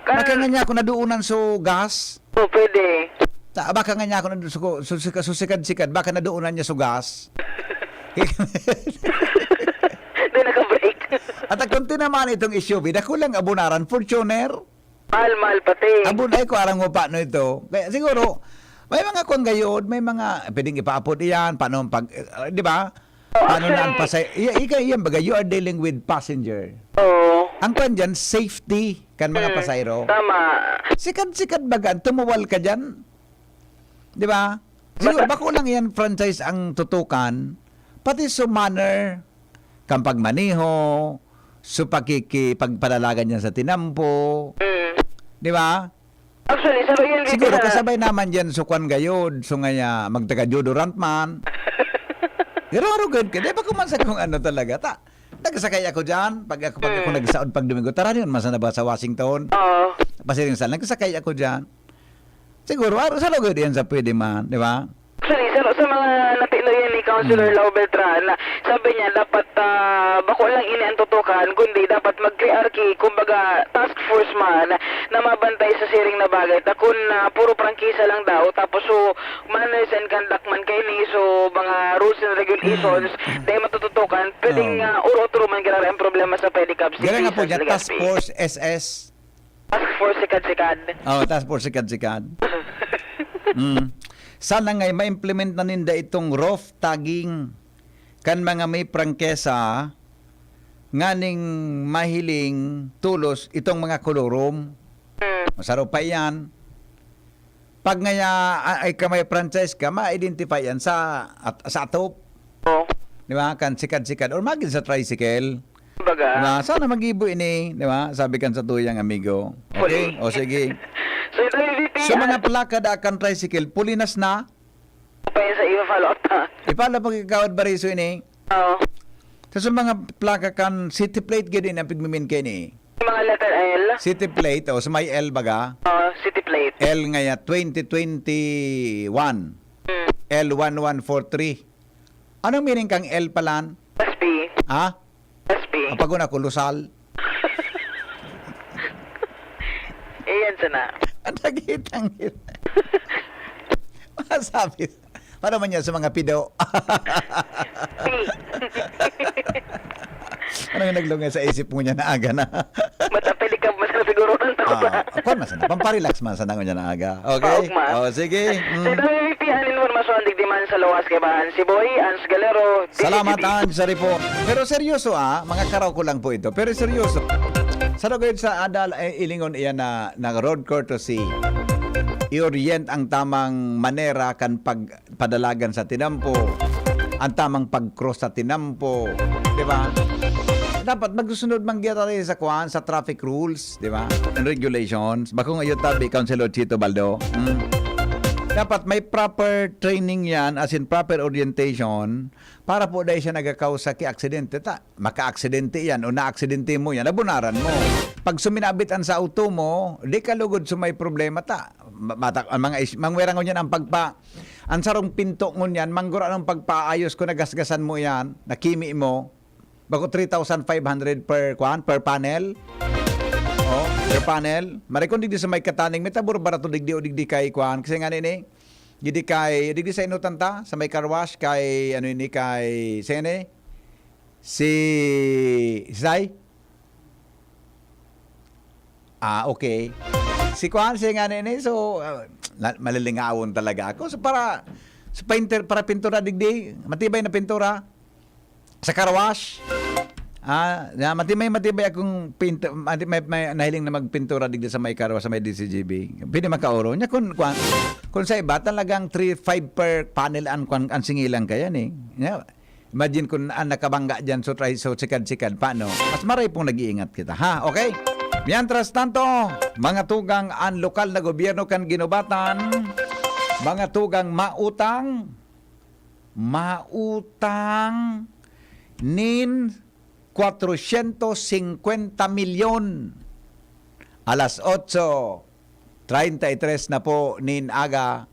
ka- Baka nga niya ako naduunan so gas. Oh, pwede. Ta-, baka nga niya ako nadu-, so, so, so, so, sikad-sikad, baka naduunan niya so gas. Di naka-brake. At ang konti naman itong S U V, dakulang abunaran, Fortuner. Mahal-mahal pati. Abon, ay, ko aram mo paano ito. Kaya siguro, may mga kwan gayod, may mga, pwedeng ipaapod iyan, paano ang pag, eh, di ba? Oh, Paano na ang actually pasay-, iya, ika, iyan baga, you are dealing with passenger. Oo. Ang kwan dyan, safety kan mga Mm. pasahero. Tama. Sikad-sikad baga, tumuwal ka dyan. Di ba? Siguro, Basta bako lang yan franchise ang tutukan. Pati su manner, kan pagmaneho, su pakikipagpadalagan niya sa tinampo. Mm. Di ba? Actually, sa reality Siguro, na kasabay naman dyan su kwan gayod, su ngaya magtaga-deodorant man. Pero arugod ka, di ba kuman sa kung ano talaga? Ta, nagsakay ako dyan, pag ako, pag ako Mm. nagsaod pag Domingo, tara yun, masa na ba sa Washington? Oo. Pasiring sa, nagsakay ako dyan. Siguro, aro sa lugar diyan sa pwede man, di ba? Actually, sa, sa mga napinoy ni Councilor Mm. Lau Beltran, sabi niya, dapat, ah, bako lang ini ang tutukan, kundi dapat mag-hierarchy, kumbaga, task force man, na mabantay sa siring na bagay. Ta kun, ah, puro prangkisa lang daw, tapos so, manners and conduct man kayo ni, so, mga rules and regulations, Mm. dahil matututukan, pwedeng, Oo. ah, uro-otro man, grabe ang problema sa pedicab. Gano'n nga po Citizen dyan, Task Legazpi. Force S S. Task Force Sikad-Sikad. Oh, Task Force Sikad-Sikad. Mm. Sana nga'y ma-implement na ninda itong roof tagging kan mga may prangkesa nganing mahiling tulos itong mga kolorum. Mm. Masaro pa iyan. Pag ngaya, a-, ay ka may franchise ka, ma-identify yan sa, at, sa atop. Oo. Di ba? Kan sikad-sikad. Or magin sa tricycle. Baga. Na, sana magibo ini, di ba? Sabi kan sa tuyang amigo. Okay? Puli. O, sige. So, ito yung V P, So, ah, mga plaka da kan tricycle, pulinas na. Pa yun sa iyo, follow up, ha? Ipala pag ikaw at bariso ini. Oo. So, sa mga plaka kan city plate, gid ini ang pigmimin kayo ni. Yung mga letter L? City plate, o, sa may L baga. Oo, city plate. L ngaya, twenty twenty-one. Hmm. L one one four three. Anong meaning kang L palan? Must be. Ha? Must be. Kapag una, kolusal. Iyan sana. Ang dagitang yun. Masabi. Paano man yan sa mga pido? Pi. Ano yung naglungay sa isip mo niya na aga na? Matapili ka, mas na siguro ng takot Ah, na. Kwan man sana. Pamparelax man sana ngunyan na aga. Okay? Kaugma. Oh, sige. Mm. Sa dami pipihan, informasyon, digdi man sa luwas, kaibahan si Boy, Ans Galero, Salamat, D Z T V. Ans, sa report. Pero seryoso, ah, mga karaw ko lang po ito. Pero seryoso. Sa lugod sa adal, eh, ilingon iyan na, na road courtesy. I-orient ang tamang manera kan pagpadalagan sa tinampo, ang tamang pag-cross sa tinampo, di ba? Dapat magsusunod man kita sa kuwan, sa traffic rules, di ba? And regulations. Bakong ayot tabi, Councilor Chito Baldo. Mm. Dapat may proper training yan, as in proper orientation, para po dahil siya nagakausa ki aksidente. Ta, maka-aksidente yan o na-aksidente mo yan, nabunaran mo. Pag suminabitan sa auto mo, di ka lugod sa may problema ta. Ma-, mata-, ang mga is-, mangwerang ngunyan ang pagpa-, ang sarong pinto ngunyan, manggura ng pagpaayos ko, nagasgasan mo yan, nakimi mo. Bako three thousand five hundred per, kwan, per panel. Oh, per panel. Marikon digdi sa may Kataning, may tabor barato digdi o digdi kay, kwan. Kasi nga nini, digdi kay, digdi sa inutan ta, sa may car wash, kay, ano ini, kay, sene? Si, si Sai? Ah, okay. Si kwan, si nga nini, so, ah, na-, malilingawon talaga ako. So, para, sa painter, para pintura digdi, matibay na pintura, sa car wash. Ah, na, matibay, matibay akong pinto, mati-, may, may nahiling na magpintura digdi sa may car wash, sa may D C G B. Pwede makaoro. Nya kun, kwan, kun sa iba, talagang three five per panel ang, kwan, ang singilang kaya ni. Nya, imagine kun ang nakabangga dyan, so try, so sikad-sikad, paano? Mas maray pong nag-iingat kita, ha? Okay? Mientras tanto, mga tugang, ang lokal na gobyerno kan ginubatan, mga tugang, mautang, mautang nin kwatrosyentos singkwenta milyon. Alas otso treinta y tres na po nin aga.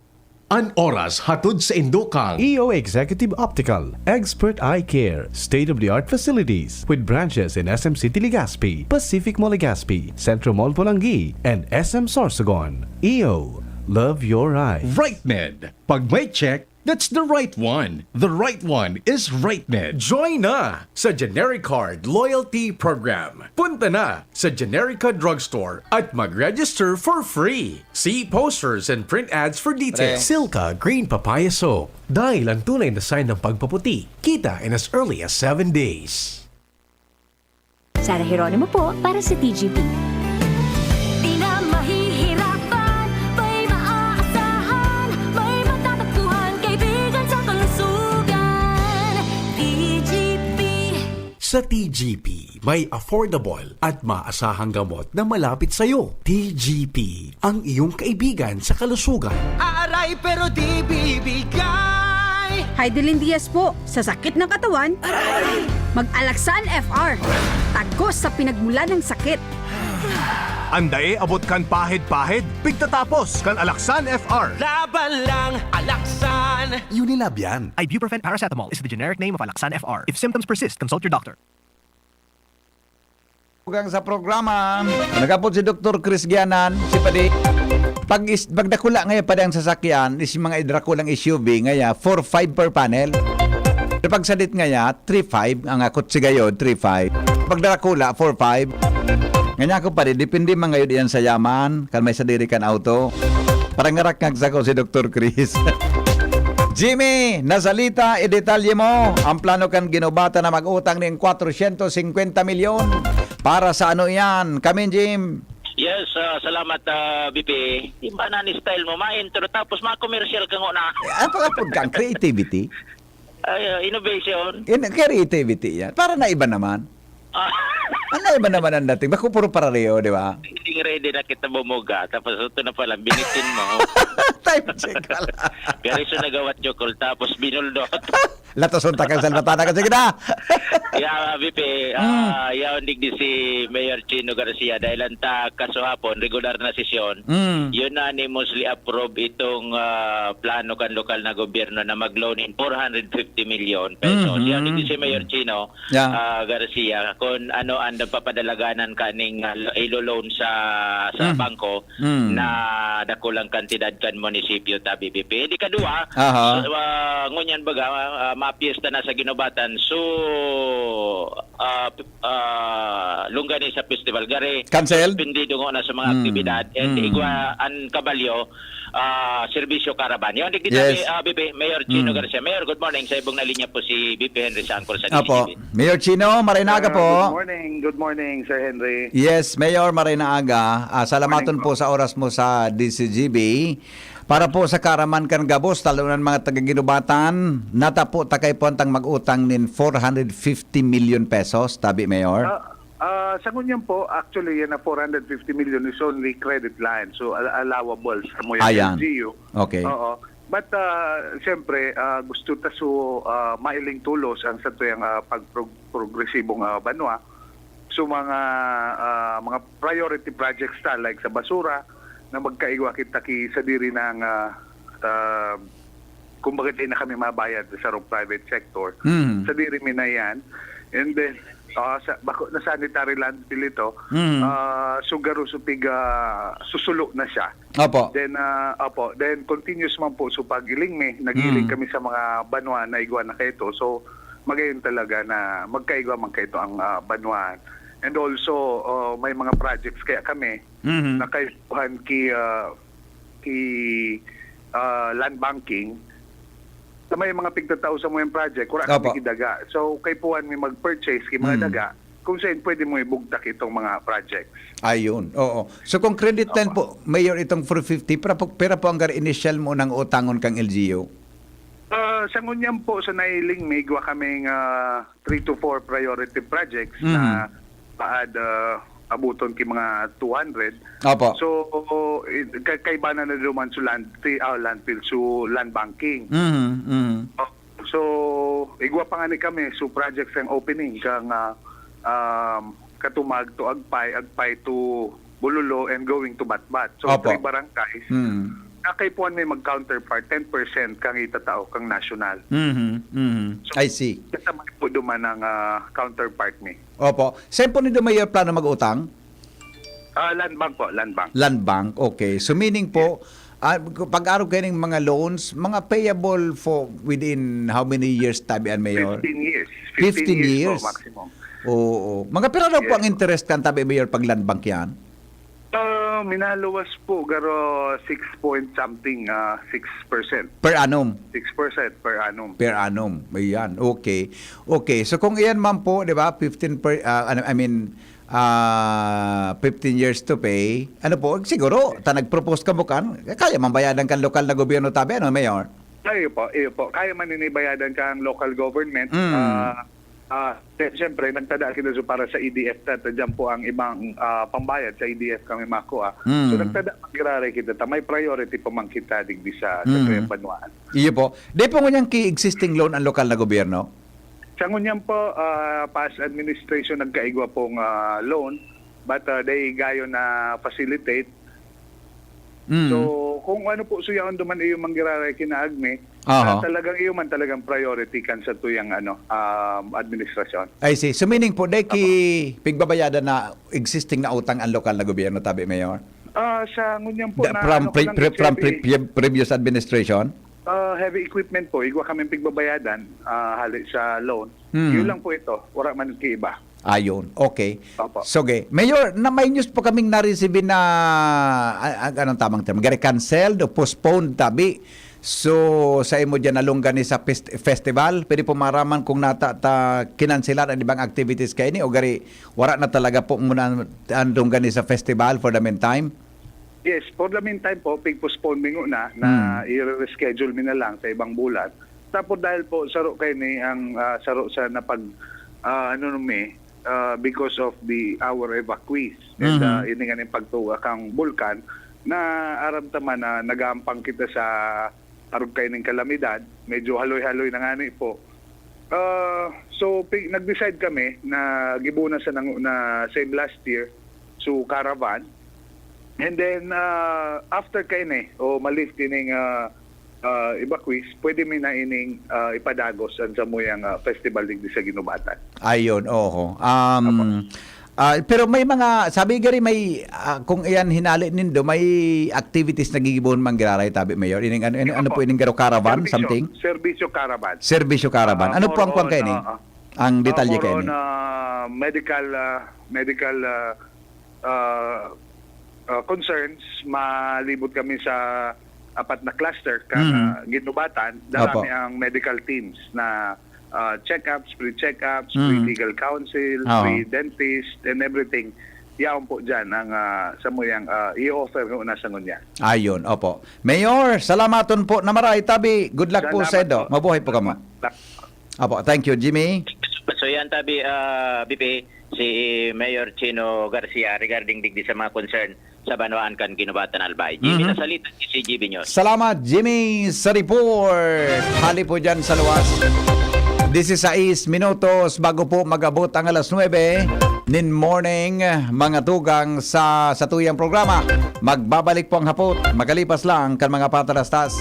An oras hatod sa indukang E O Executive Optical, expert eye care, state-of-the-art facilities with branches in S M City Legazpi, Pacific Mall Legazpi, Centro Mall Polangui, and S M Sorsogon. E O, love your eyes. Right Med. Pag may check, that's the right one. The right one is Right Med. Join na sa Genericard Loyalty Program. Punta na sa Generica Drugstore at mag-register for free. See posters and print ads for details. Pre. Silka Green Papaya Soap. Dahil ang tunay na sign ng pagpaputi, kita in as early as seven days. Tara Jeronimo po para sa T G P. Di na mahihirapan, may maaasahan, may matatagpuhan, kaibigan sa kalusugan. T G P. Sa T G P, may affordable at maasahang gamot na malapit sa'yo. T G P, ang iyong kaibigan sa kalusugan. Aaray pero di bibigay. Heidelin Diaz po, sa sakit ng katawan, mag-Alaxan F R. Tagos sa pinagmula ng sakit. Andae abot kan pahid-pahid, pigtatapos kan Alaxan F R. Laban lang, Alaxan. Unilab yan. Ibuprofen paracetamol is the generic name of Alaxan F R. If symptoms persist, consult your doctor. Ugang sa programa, nagapot si Doktor Chris Gianan, si Padi. Pag, is, pag dakula ngaya pa ang sasakyan, is mga idrakulang S U V ngaya, four five per panel. Pero pag sadit ngaya, three five, ang akot sigayod, three five. Pag dakula, four five. Ngaya ako pa rin, depende man ngayon iyan sa yaman, kan may sadiri kan auto. Parang ngarakngag sa ko si Doktor Chris. Jimmy, nasalita, idetalye mo ang plano kan ginubatan na mag-utang nin kwatrosyentos singkwenta milyon. Para sa ano iyan? Kamin, Jim. Yes, ah, salamat, ah, B P. Iba na ni style mo, ma-intro tapos ma-commercial ka ngona. Eh, ang pagkapod ka, ang creativity. Ay, ah, innovation. In, creativity yan. Para na iba naman. Ah. Ano iba naman ang dating? Bako puro pareho, di ba? Hindi ready na kita bumuga. Tapos ito na pala, binitin mo. Time check pala. Pero iso nagawat chokol, tapos binuldot. Latason ta kang salbatana ka. Sige na. Yeah, B P, Mm. ah, yaon digdi si Mayor Chino Garcia. Dahil ang ta kasuhapon, regular na sesyon, Mm. unanimously approve itong, ah, plano kan lokal na gobyerno na mag-loan in four hundred fifty million pesos. Mhm. Yaon digdi si Mayor Chino, Yeah. ah, Garcia, kung ano ang nagpapadalaganan kaning, ah, ilo-loan sa, sa Mhm. bangko Mm. na dakulang kantidad kan munisipyo ta B P P. Di kadua, Aha. so, ah, ngunyan baga, ah, mapiesta na sa ginubatan. So, ah, p-, ah, longganisa festival, gari, Cancel? suspendido ngona sa mga Mm. aktibidad. And Mm. igwa an kabalyo, ah, serbisyo caravan. Yaon digdi Yes. tabi, ah, B P, Mayor Chino Mm. Garcia. Mayor, good morning. Sa ibong na linya po si B P Henry sa angkor sa Apo. D C G B. Mayor Chino, maray na aga Ah, po. Good morning. Good morning, Sir Henry. Yes, Mayor, maray na aga. Ah, salamaton Morning po po. sa oras mo sa D C G B. Para po sa kaaraman kan gabos, talo na mga taga-Ginubatan, natapo ta kay puwantang mag-utang nin four hundred fifty million pesos, tabi, Mayor? Ah, ah, sa ngunyan po, actually, yan na four hundred fifty million is only credit line. So, al-, allowable sa Muyan Ayan. L G U. Okay. Oo. But, ah, siyempre, ah, gusto ta su, ah, mailing tulos ang satuyang, ah, pagprog-, progresibong, ah, banwa. So, mga, ah, mga priority projects ta, like sa basura, na magkaigwa kita ki sadiri ng, ah, ah, kumbaga, di na kami mabayad sa sarong private sector. Mm. Sadiri mi na yan. And then, ah, sa, bako na sanitary landfill ito, Mm. ah, so garo so piga susulo na siya. Opo. Then, ah, opo, then continuous man po so pag-iling mi, nag-iling Mm. kami sa mga banwa na igwa na kaito. So, magayon talaga na magkaigwa man kaito ang, ah, banwaan. And also, ah, may mga projects kaya kami Mhm. na kaipuhan ki, ah, ki, ah, land banking. Sa may mga pigtatao sa mga project, wala kami Opo. kidaga. So, kaipuhan mi mag-purchase ki mga Mm. daga, kung saan pwede mo ibugtak itong mga projects. Ayun, oo. So, kung credit line Opo. po, Mayor, itong four fifty, pera po, pera po ang gar-, initial mo ng utangon kang L G U? Ah, sa ngunyan po, sa nailing, may igwa kaming, ah, three to four priority projects Mhm. na paad, ah, abuton ki mga two hundred. Opo. So, i-, ka-, kaiba na na duman sa land, ti-, ah, landfill, so land banking. Mhm, mhm. So, igwa pa nga ni kami, so projects ang opening kang, ah, um, Katumag to Agpay, Agpay to Bulolo, and going to Batbat. So, Opo. three barangays. Mm. Nakaipuan may mag-counterpart, ten percent kang itatao kang national. Mhm, mhm. So, I see. Kasama po duman ang, ah, counterpart ni. Opo. Saan po nindo, Mayor, plano mag-utang? Ah, land bank po, land bank. Land bank, okay. So, meaning po, Yes. ah, pag-arog kayo ng mga loans, mga payable for within how many years, tabian, Mayor? Fifteen years. Fifteen Fifteen years years? po, maximum. Oo. Mga pira daw po Yes. ang interest kan tabi, Mayor, pag land bank yan? Ah, Minaluwas po, garo six point something, ah, six percent. Per annum. Six percent per annum. Per annum. Ayan. Okay. Okay. So kung iyan man po, di ba, fifteen per, ah, ano, I mean, ah, fifteen years to pay, ano po, siguro, ta nag-propose ka bukan, kaya man bayadan kan lokal na gobyerno tabi, ano, Mayor? Iyo po, iyo po. Kaya man ini bayadan kang local government. Mm. Ah, ah, si- siyempre, nagtada kita so para sa E D F ta, ta dyan po ang ibang ah, pambayad sa E D F kami makuha. Mm. So nagtada man giraray kita ta, may priority pa man kita digdi sa, sa Mm. tuyang banwaan. Iyo po. Di po ngunyan ki existing loan ang lokal na gobyerno? Sa ngunyan po, ah, past administration nagkaigwa pong ah, loan, but ah, they gayo na facilitate. Mm. So, kung ano po suyaon duman iyo manggiraray kinaagmi, Aha. ah, talagang iyo man talagang priority kan sa tuyang ano, um, administrasyon. I see. So meaning po, dai ki pigbabayadan na existing na utang ang lokal na gobyerno, tabi, Mayor? Ah, sa ngunyan po Da- na from ano ko pre- lang, pre- from heavy, pre- pre- previous administration? ah, heavy equipment po, igwa kaming pigbabayadan ah, hali sa loan. Hmm. Yun lang po ito, wala man kiiba. Ayun. Okay. Opo. Sige. Mayor, na may news po kaming na-receive na, a- a- anong tamang term? Gari canceled o postponed, tabi. So, sa imo dyan na Longganisa Fest- Festival, pwede po maraman kung nata ta kinanselar ang ibang activities kaini o gari wala na talaga po muna ang Longganisa Festival for the meantime? Yes, for the meantime po, pig-postpone mi nguna na i-reschedule mi na lang sa ibang bulan. Tapos dahil po saro kaini ang ah, saro sa napag ah, ano mi ah, because of the our evacuees and Mhm. ah, ini nga ning pagtuga kang bulkan na aram ta man na nagampang kita sa arog kaining kalamidad, medyo haloy-haloy na ngani po. Ah, so pi- nag-decide kami na gibunan sa nang- na same last year, so caravan. And then ah, after kaini o ma-lift ining ah, ah, evacuees, pwede mi na ining ah, ipadagos ang samuyang ah, festival digdi sa Ginubatan. Ayun, oho. Um, ah, pero may mga, sabi gari may, ah, kung iyan hinali nindo, may activities na gigibohon man giraray, tabi, Mayor. Ining, ano, ano, ano po ining garo caravan, Serbisyo, something? Serbisyo caravan. Serbisyo caravan. Ah, Ano po ang more kuwan on, kaini? ah, ah, Ang ah, detalye more kaini? On, ah, medical, ah, medical ah, ah, ah, concerns, malibot kami sa apat na cluster kan Mhm. ah, Ginubatan, dala Opo. mi ang medical teams na ah, check-ups, free check-ups, Mhm. free legal counsel, Oo. Free dentist, and everything. Yaon po dyan ang ah, samuyang ah, i-offer ko na sa ngunya. Ayun, opo. Mayor, salamaton po na maray, tabi. Good luck po Salamat sa indo. po. Mabuhay po kamo. Opo, thank you, Jimmy. So yan tabi, ah, B P, si Mayor Chino Garcia regarding digdi sa mga concern sa banwaan kan Ginubatan, Albay. Jimmy Mhm. Nasalita, C G B News. Salamat, Jimmy, sa report. Hali po dyan sa luwas. Disisais minutos bago po mag-abot ang alas nuebe nin morning, mga tugang sa satuyang programa. Magbabalik po ang hapot, makalipas lang kan mga patalastas.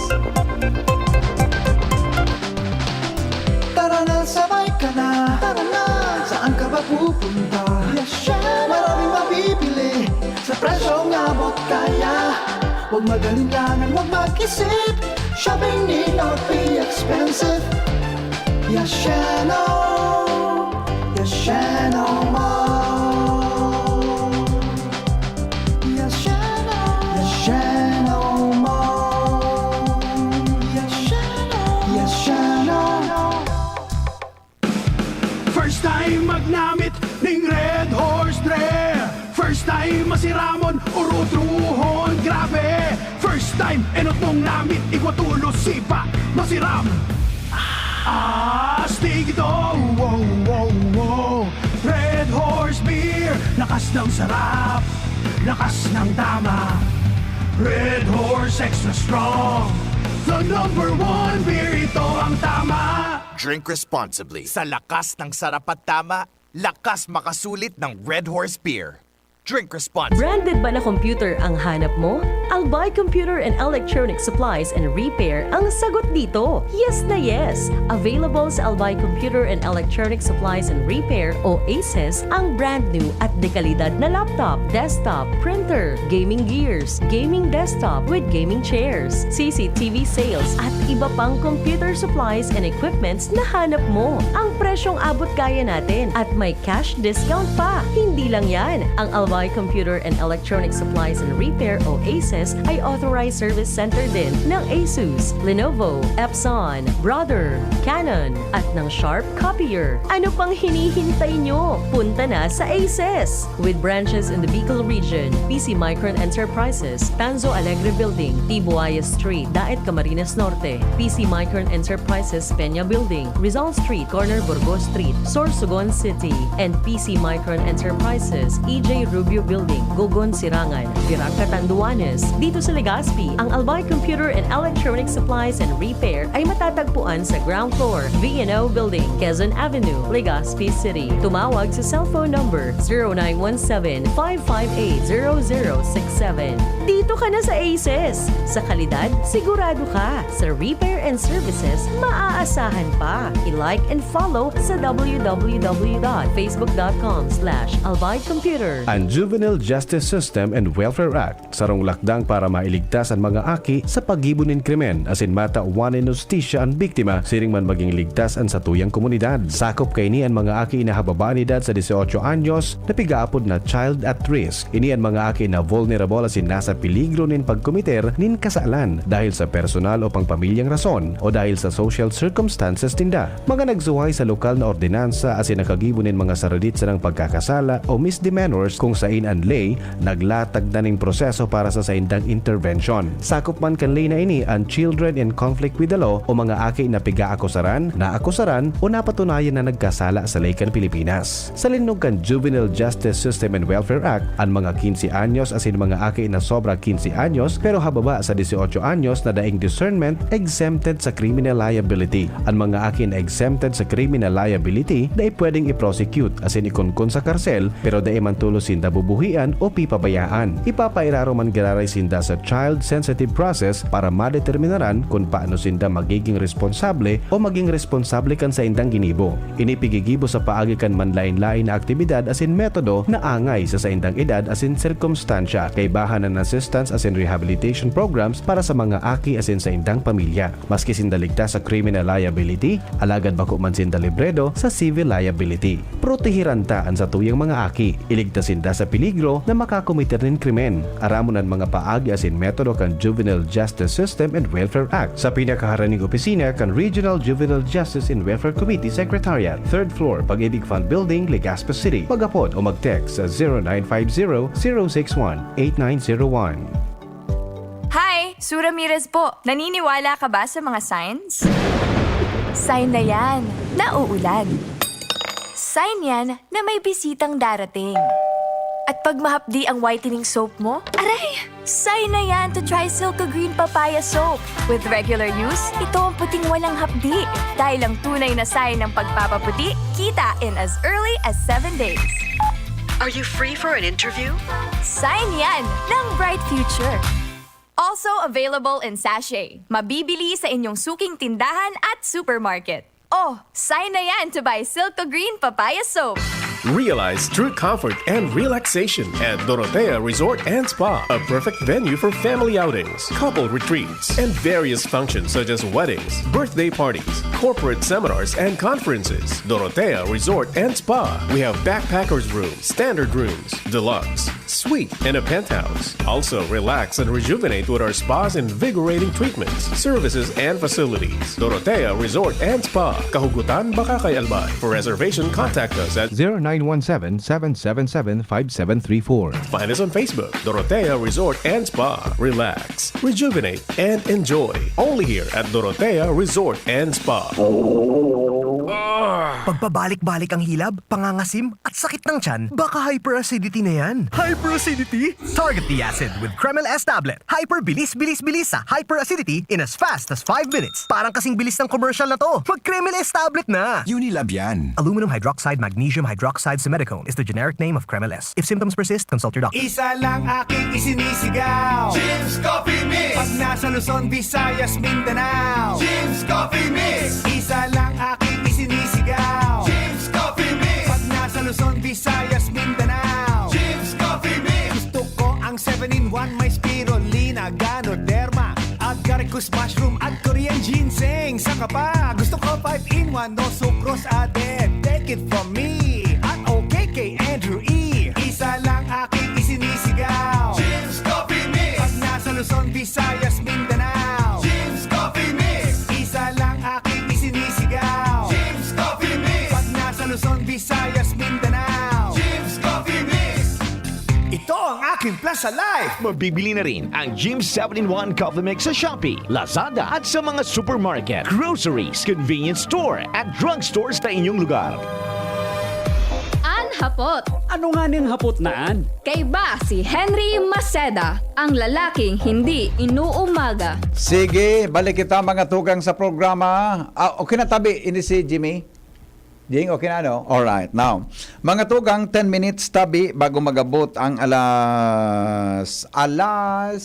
Tara na, sabay ka na. Tara na. Saan ka ba pupunta? Yasha! Maraming mabibili sa presyong abot kaya. Huwag mag-alinlangan, huwag mag-isip. Shopping need not be expensive. Yasheno! Yasheno Mall! Yasheno! Yasheno Mall! Yasheno! Yasheno! First time magnamit ning Red Horse Dre. First time masiramon or utruhon, grabe. First time enot mong namit, igwa tulos sipa, masiram. Astig ito, wow, wow, wow. Red Horse Beer, lakas ng sarap, lakas ng tama. Red Horse Extra Strong, the number one beer, ito ang tama. Drink responsibly. Sa lakas ng sarap at tama, lakas makasulit ng Red Horse Beer. Drink responsibly. Branded ba na computer ang hanap mo? Albay Computer and Electronic Supplies and Repair ang sagot dito. Yes na yes! Available sa Albay Computer and Electronic Supplies and Repair o ACES ang brand new at dekalidad na laptop, desktop, printer, gaming gears, gaming desktop with gaming chairs, C C T V sales at iba pang computer supplies and equipments na hanap mo. Ang presyong abot kaya natin at may cash discount pa. Hindi lang yan, ang Albay Computer and Electronic Supplies and Repair o ACES ay authorized service center din ng Asus, Lenovo, Epson, Brother, Canon, at ng Sharp Copier. Ano pang hinihintay nyo? Punta na sa ACES! With branches in the Bicol region, P C Micron Enterprises, Tanzo Alegre Building, Tibuaya Street, Daet, Camarines Norte, P C Micron Enterprises, Peña Building, Rizal Street, corner Burgos Street, Sorsogon City, and P C Micron Enterprises, E J Rubio Building, Gogon, Sirangan, Virac, Catanduanes. Dito sa Legazpi, ang Albay Computer and Electronic Supplies and Repair ay matatagpuan sa ground floor, V and O Building, Quezon Avenue, Legazpi City. Tumawag sa cellphone number zero nine one seven, five five eight, zero zero six seven. Dito ka na sa ACES! Sa kalidad, sigurado ka. Sa repair and services, maaasahan pa. I-like and follow sa w w w dot facebook dot com slash albay computer. Ang Juvenile Justice System and Welfare Act, sarong lakdang para mailigtas an mga aki sa paggibo nin krimen asin matawan nin hustisya an biktima siring man maging ligtas an satuyang komunidad. Sakop kaini an mga aki na hababa an edad sa dieciocho anyos na pigaapod na child at risk. Ini an mga aki na vulnerable asin nasa peligro nin pagkomiter nin kasalan dahil sa personal o pangpamilyang rason o dahil sa social circumstances ninda. Mga nagsuhay sa lokal na ordinansa asin nakagibo nin mga saradit sanang pagkakasala o misdemeanors kung sain an ley naglatag na ning proseso para sa saindang intervention. Sakop man kan ley na ini an children in conflict with the law o mga aki na pigaakusaran, naakusaran o napatunayan na nagkasala sa ley kan Pilipinas. Sa linnog kan Juvenile Justice System and Welfare Act, an mga quince anyos asin mga aki na sobra quince anyos pero hababa sa dieciocho anyos na daing discernment exempted sa criminal liability. An mga aki na exempted sa criminal liability dai pwedeng i-prosecute asin ikunkun sa karsel pero dai man tolos sinda bubuhian o pipabayaan. Ipapairaro man giraray sinda sa child-sensitive process para madeterminaran kun paano sinda magiging responsable o maging responsable kan saindang ginibo. Ini pigigibo sa paagi kan manlaen-laen na aktibidad asin metodo na angay sa saindang edad asin sirkumstansya. Kaibahan an assistance asin rehabilitation programs para sa mga aki asin saindang pamilya. Maski sinda ligtas sa criminal liability, alagad bako man sinda libredo sa civil liability. Protehiran ta an satuyang mga aki. Iligtas sinda sa peligro na makakomiter nin krimen. Aramon an mga paagi asin metodo kan Juvenile Justice System and Welfare Act sa pinakaharaning opisina kan Regional Juvenile Justice and Welfare Committee Secretariat, third floor, Pag-ibig Fund Building, Legazpi City. Mag-apod o mag-text sa zero nine five zero, zero six one, eight nine zero one. Hi! Sue Ramirez po. Naniniwala ka ba sa mga signs? Sign na yan na uulan. Sign yan na may bisitang darating. At pag mahapdi ang whitening soap mo, aray! Sign na yan to try Silka Green Papaya Soap. With regular use, ito ang puting walang hapdi. Dahil ang tunay na sign ng pagpapaputi, kita in as early as seven days. Are you free for an interview? Sign yan ng bright future. Also available in sachet. Mabibili sa inyong suking tindahan at supermarket. Oh, sign na yan to buy Silka Green Papaya Soap. Realize true comfort and relaxation at Dorotea Resort and Spa, a perfect venue for family outings, couple retreats, and various functions such as weddings, birthday parties, corporate seminars, and conferences. Dorotea Resort and Spa. We have backpackers room, standard rooms, deluxe, suite, and a penthouse. Also, relax and rejuvenate with our spa's invigorating treatments, services, and facilities. Dorotea Resort and Spa, Kahugutan, Bacacay, Albay. For reservation, contact us at zero nine one seven, seven seven seven, five seven three four. Find us on Facebook, Dorotea Resort and Spa. Relax, rejuvenate, and enjoy. Only here at Dorotea Resort and Spa. Pagpabalik-balik ang hilab, pangangasim, at sakit ng tiyan, baka hyperacidity na yan. Hyperacidity? Target the acid with Kremel S tablet. Hyper bilis, bilis, bilis sa hyperacidity in as fast as five minutes. Parang kasing bilis ng commercial na to. Mag Kremel S tablet na! Unilab yan. Aluminum hydroxide magnesium hydroxide simethicone is the generic name of Kremel S. If symptoms persist, consult your doctor. Isa lang aking isinisigaw. Jim's Coffee Mix. Pag nasa Luzon, Visayas, Mindanao. Jim's Coffee Mix. Isa lang aking isinisigaw. Jim's Coffee Mix. Pag nasa Luzon, Visayas, Mindanao. Jim's Coffee Mix. Gusto ko ang seven-in-one, may spirulina, ganoderma, agaricus mushroom at Korean ginseng. Saka pa, gusto ko five-in-one, no sucrose added. Take it from me. At okay kay Andrew E. Isa lang aking isinisigaw. Jim's Coffee Mix. Pag nasa Luzon, Visayas, Mindanao. Jim's Coffee Mix. Isa lang aking isinisigaw. Jim's Coffee Mix. Pag nasa Luzon, Visayas, Mindanao. Jim's Coffee Mix. Ito ang aking Plaza Life. Mabibili na rin ang Jim's seven-in-one Coffee Mix sa Shopee, Lazada at sa mga supermarket, groceries, convenience store at drugstores na inyong lugar. An hapot. Ano nga ning hapot na an? Kaiba si Henry Maceda, ang lalaking hindi inuumaga. Sige, balik kita mga tugang sa programa. Ah, okay na tabi, ini si Jimmy. Jing, okay na, no? Alright, now. Mga tugang, ten minutes tabi bago magabot ang alas, alas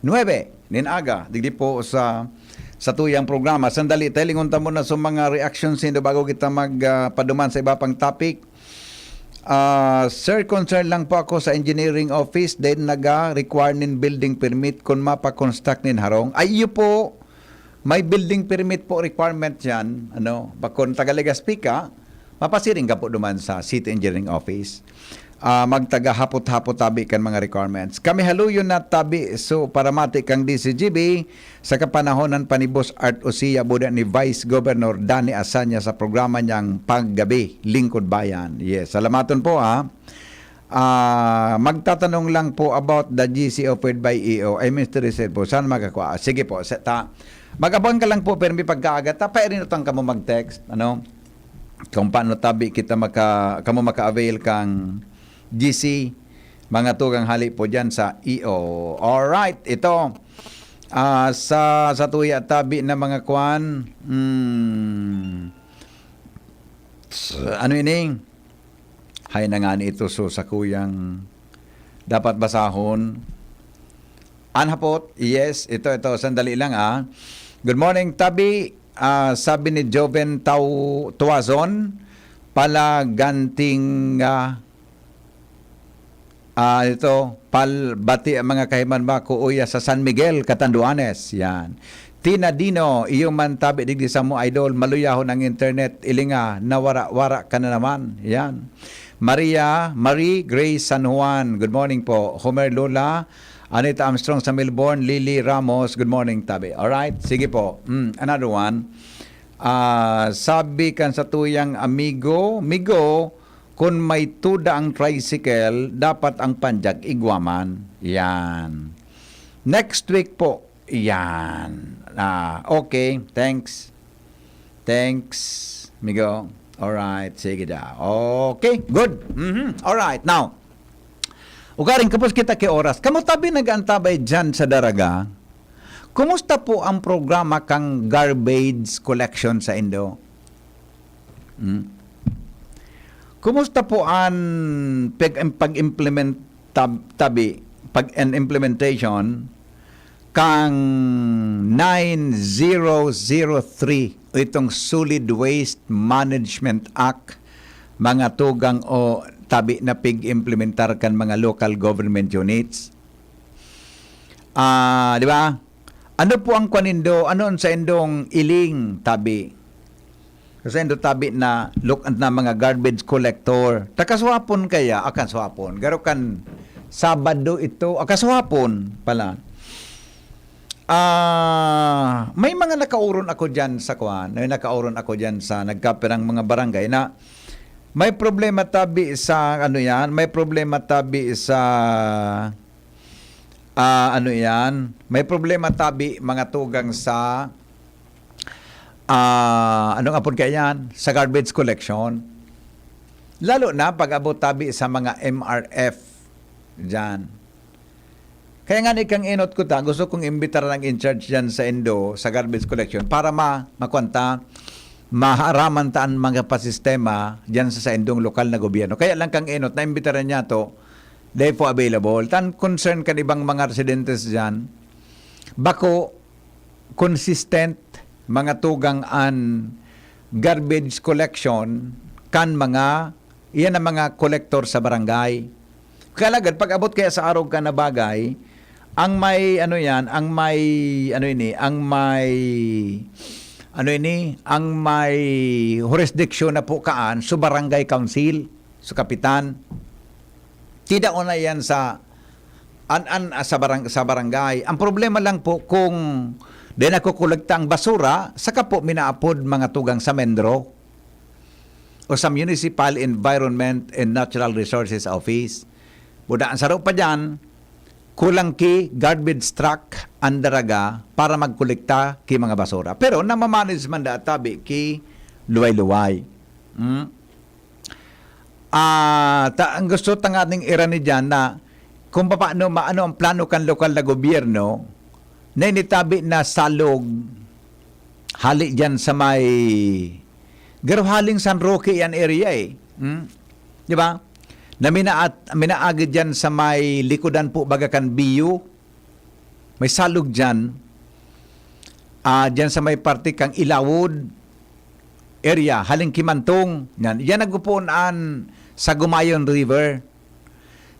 nuebe nin aga. Digdi po sa sa tuyang programa. Sandali, tayo lingon ta muna sa mga reaction sindo bago kita mag ah, paduman sa iba pang topic. Ah, sir, concern lang po ako sa engineering office, then naga-require nin building permit kung mapa-construct nin harong. Ay, iyo po, may building permit po requirement yan. Ano, bakon tagalegas pika, mapasiring ka po duman sa City Engineering Office. Ah, magtaga hapot-hapot tabi kan mga requirements. Kami haluyon na tabi, so para mati kang D C G B, sa kapanahonan pa ni Boss Art Usiya, buda ni Vice Governor Danny Asanya sa programa niyang Paggabi, Lingkod Bayan. Yes, salamaton po ha. Ah, magtatanong lang po about the G C offered by E O. Ay, Mister Rizal po, saan magkakwa? Sige po, sa, ta, mag-abang ka lang po, permi pagkaaga, ta, pairinutan ka mo mag-text, ano? Kung paano tabi kita maka, kamo maka-avail kang G C, mga tugang hali po dyan sa E O. Alright, ito. Ah, sa, sa tuya tabi na mga kwan, hmm, s- ano ini? Hay na nga ni ito, so sa kuyang dapat basahon. An hapot, yes, ito, ito, sandali lang ah. Good morning, tabi. Ah, sabi ni Joven Tau Tuazon, pala ganting ah, ah, ito, pal bati ang mga kahiman ba, kuuya sa San Miguel, Catanduanes. Yan. Tina Dino, iyo man tabi digdi sa mo, idol, maluyahon ang internet, ilinga, nawara-wara ka na naman. Yan. Maria, Marie Grace San Juan, good morning po. Homer Lola, Anita Armstrong sa Melbourne, Lily Ramos, good morning, tabi. Alright, sige po. Mm, another one. Ah, sabi kan sa tuyang amigo, migo, kun may tuda ang tricycle, dapat ang panjak igwa man. Yan. Next week po. Yan. Ah, okay. Thanks. Thanks, migo. Alright. Sige da. Okay. Good. Mhm. Alright. Now, ugaring kapos kita ki oras. Kamo tabi nag-antabay dyan sa Daraga. Kumusta po ang programa kang garbage collection sa Indo? Hmm? Kumusta po an pag, pag-implement tab, tabi, pag an implementation kang nine zero zero three, itong Solid Waste Management Act, mga tugang o tabi na pig-implementar kan mga local government units? Ah, di ba? Ano po ang kwanindo? Ano ang sa indong iling, tabi? Sa indo tabi na look na mga garbage collector. Takaswapon kaya, akan swapon. Garo kan Sabado ito, akaswapon pala. Ah, may mga nakauron ako diyan sa kwan. May nakauron ako diyan sa nagkapirang mga barangay na may problema tabi sa ano yan, may problema tabi sa ah, ano yan, may problema tabi mga tugang sa Ah, anong apod kaya yan? Sa garbage collection. Lalo na pag-abot tabi sa mga M R F dyan. Kaya nga ni kang enot ko ta, gusto kong imbitaran ang in-charge dyan sa Indo, sa garbage collection, para ma-, makuwan ta, mahaaraman ta ang mga pasistema dyan sa, sa Indong lokal na gobyerno. Kaya lang kang enot, naimbitaran niya to, di po available. Tan concern kan ibang mga residentes dyan, bako consistent mga tugang an garbage collection kan mga, iyan ang mga kolektor sa barangay. Kaya lagad, pag-abot kaya sa arog ka na bagay, ang may, ano yan, ang may, ano ini, ang may, ano ini, ang may jurisdiction na po kaan, so barangay council, so kapitan. Tida na yan sa an-an, ah, sa barang-, sa barangay. Ang problema lang po kung di nakukolekta ang basura, saka po minaapod mga tugang sa MENRO o sa Municipal Environment and Natural Resources Office. Buda ang saro pa dyan, kulang ki garbage truck ang daraga para magkolekta ki mga basura. Pero namamanage man da tabi ki luway-luway. Hmm? Ah, ta-, ang gusto ta nganing irani diyan na kung papaano ma-, ano ang plano kan lokal na gobyerno na initabi na salog hali diyan sa may, garo haling San Roque yan area eh. Hmm? Di ba? Na minaat-, minaagi diyan sa may likodan po baga kan Bio. May salog diyan. Ah, diyan sa may parte kang Ilawod area, haling Kimantong. Yan. Yan nagpupuon an sa Gumayon River.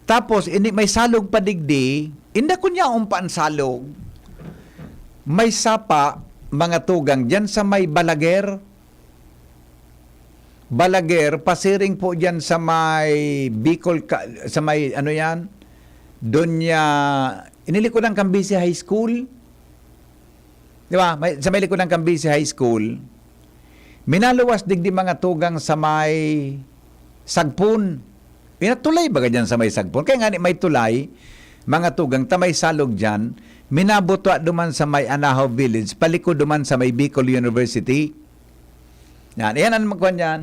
Tapos, ini may salog pa digdi, inda kun yaon pa an salog. May sapa, mga tugang, diyan sa may Balaguer. Balaguer, pasiring po diyan sa may Bicol, ka-, sa may, ano yan? Doña, inilikodan kan B C High School. Di ba? May, sa may likodan kan B C High School, minaluwas digdi mga tugang sa may Sagpon. Inatulay baga diyan sa may Sagpon. Kaya nga ni may tulay, mga tugang, ta may salog diyan, minabutwa duman sa may Anahaw Village, palikod duman sa may Bicol University. Yan, iyan ang magkuhan yan.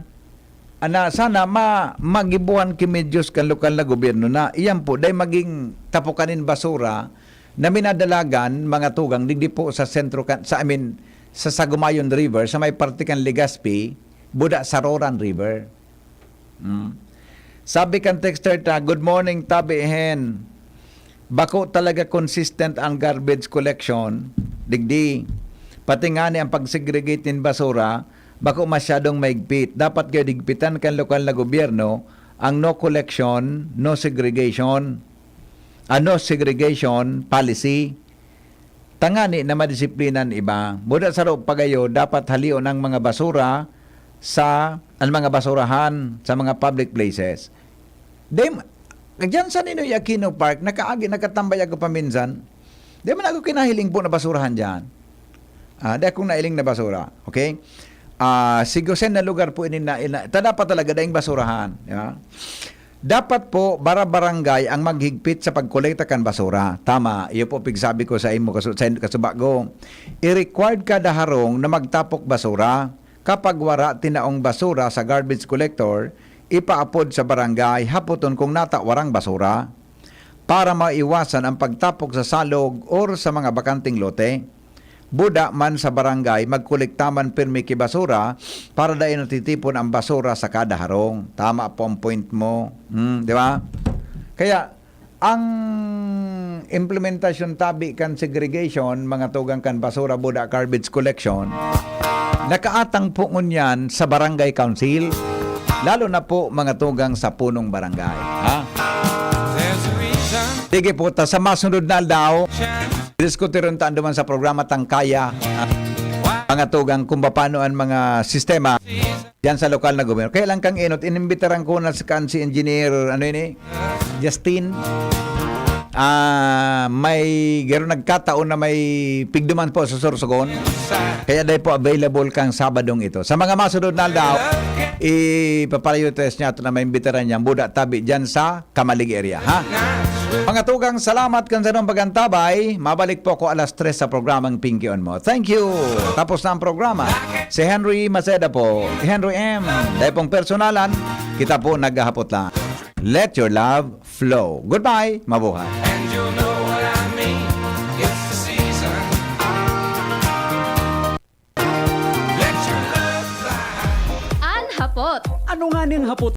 Ana, sana ma-, magibuhan ki medyos kan lokal na gobyerno na iyan po, dahil maging tapukan nin basura na minadalagan, mga tugang, digdi po sa sentro kan, sa, I mean, sa Sagumayon River, sa may parte kan Legazpi, buda sa Roran River. Mm. Sabi kan texter ta, "Good morning, Tabi Hen." Bako talaga consistent ang garbage collection, digdi. Pati ngani ang pag-segregate nin basura, bako masyadong mahigpit. Dapat kayo higpitan kan lokal na gobyerno ang no collection, no segregation, ah, no segregation policy. Tangani na madisiplina an iba. Buda saro pagayo, dapat halion ang mga basura sa, ang mga basurahan sa mga public places. Dem, diyan sa Ninoy Aquino Park, nakaagi, nakatambay ako paminsan. Di man ako kinahiling po na basurahan diyan. Ah, di akong nailing na basura. Okay? Ah, si Gosen na lugar po ini na, na, ta dapat talaga daing basurahan. Di ba? Dapat po, bara-barangay ang maghigpit sa pagkolekta kan basura. Tama, iyo po pigsabi ko sa imo, kasu-, sa kasubago. I-required kada harong na magtapok basura. Kapag wara tinaong basura sa garbage collector, ipaapod sa barangay, hapoton kung nata warang basura. Para maiwasan ang pagtapok sa salog or sa mga bakanteng lote. Buda man sa barangay, magkolekta man pirmi ki basura para dai natitipon ang basura sa kada harong. Tama po ang point mo. Hmm, di ba? Kaya, ang implementasyon tabi kan segregation, mga tugang kan basura, buda, garbage collection, nakaatang po ngunyan sa barangay council, lalo na po mga tugang sa punong barangay. Ha? Sige po, ta sa masunod na aldaw, diskutiron ta duman sa programa tang kaya, ah, mga tugang kung paano ang mga sistema diyan sa lokal na gobyerno. Kaya lang kang enot, inimbitaran ko na sa kan si Engineer, ano ini? Justin. Ah, may garo nagkataon na may pigduman po sa Sorsogon. Kaya dahil po available kang Sabadong ito. Sa mga masunod na aldaw, ipaprioritize niya ito na maimbitaran niya. Buda tabi diyan sa Kamalig area, ha? Mga tugang, salamat kan sarong pagantabay. Mabalik po ako alas tres sa programang Pinkion Mo. Thank you. Tapos na ang programa. Si Henry Maceda po. Henry M. Dahil pong personalan, kita po naghahapot lang. Let your love flow. Goodbye. Mabuhay. And you'll know what I mean. It's the season. Let your love fly. An hapot. Ano nga ning hapot?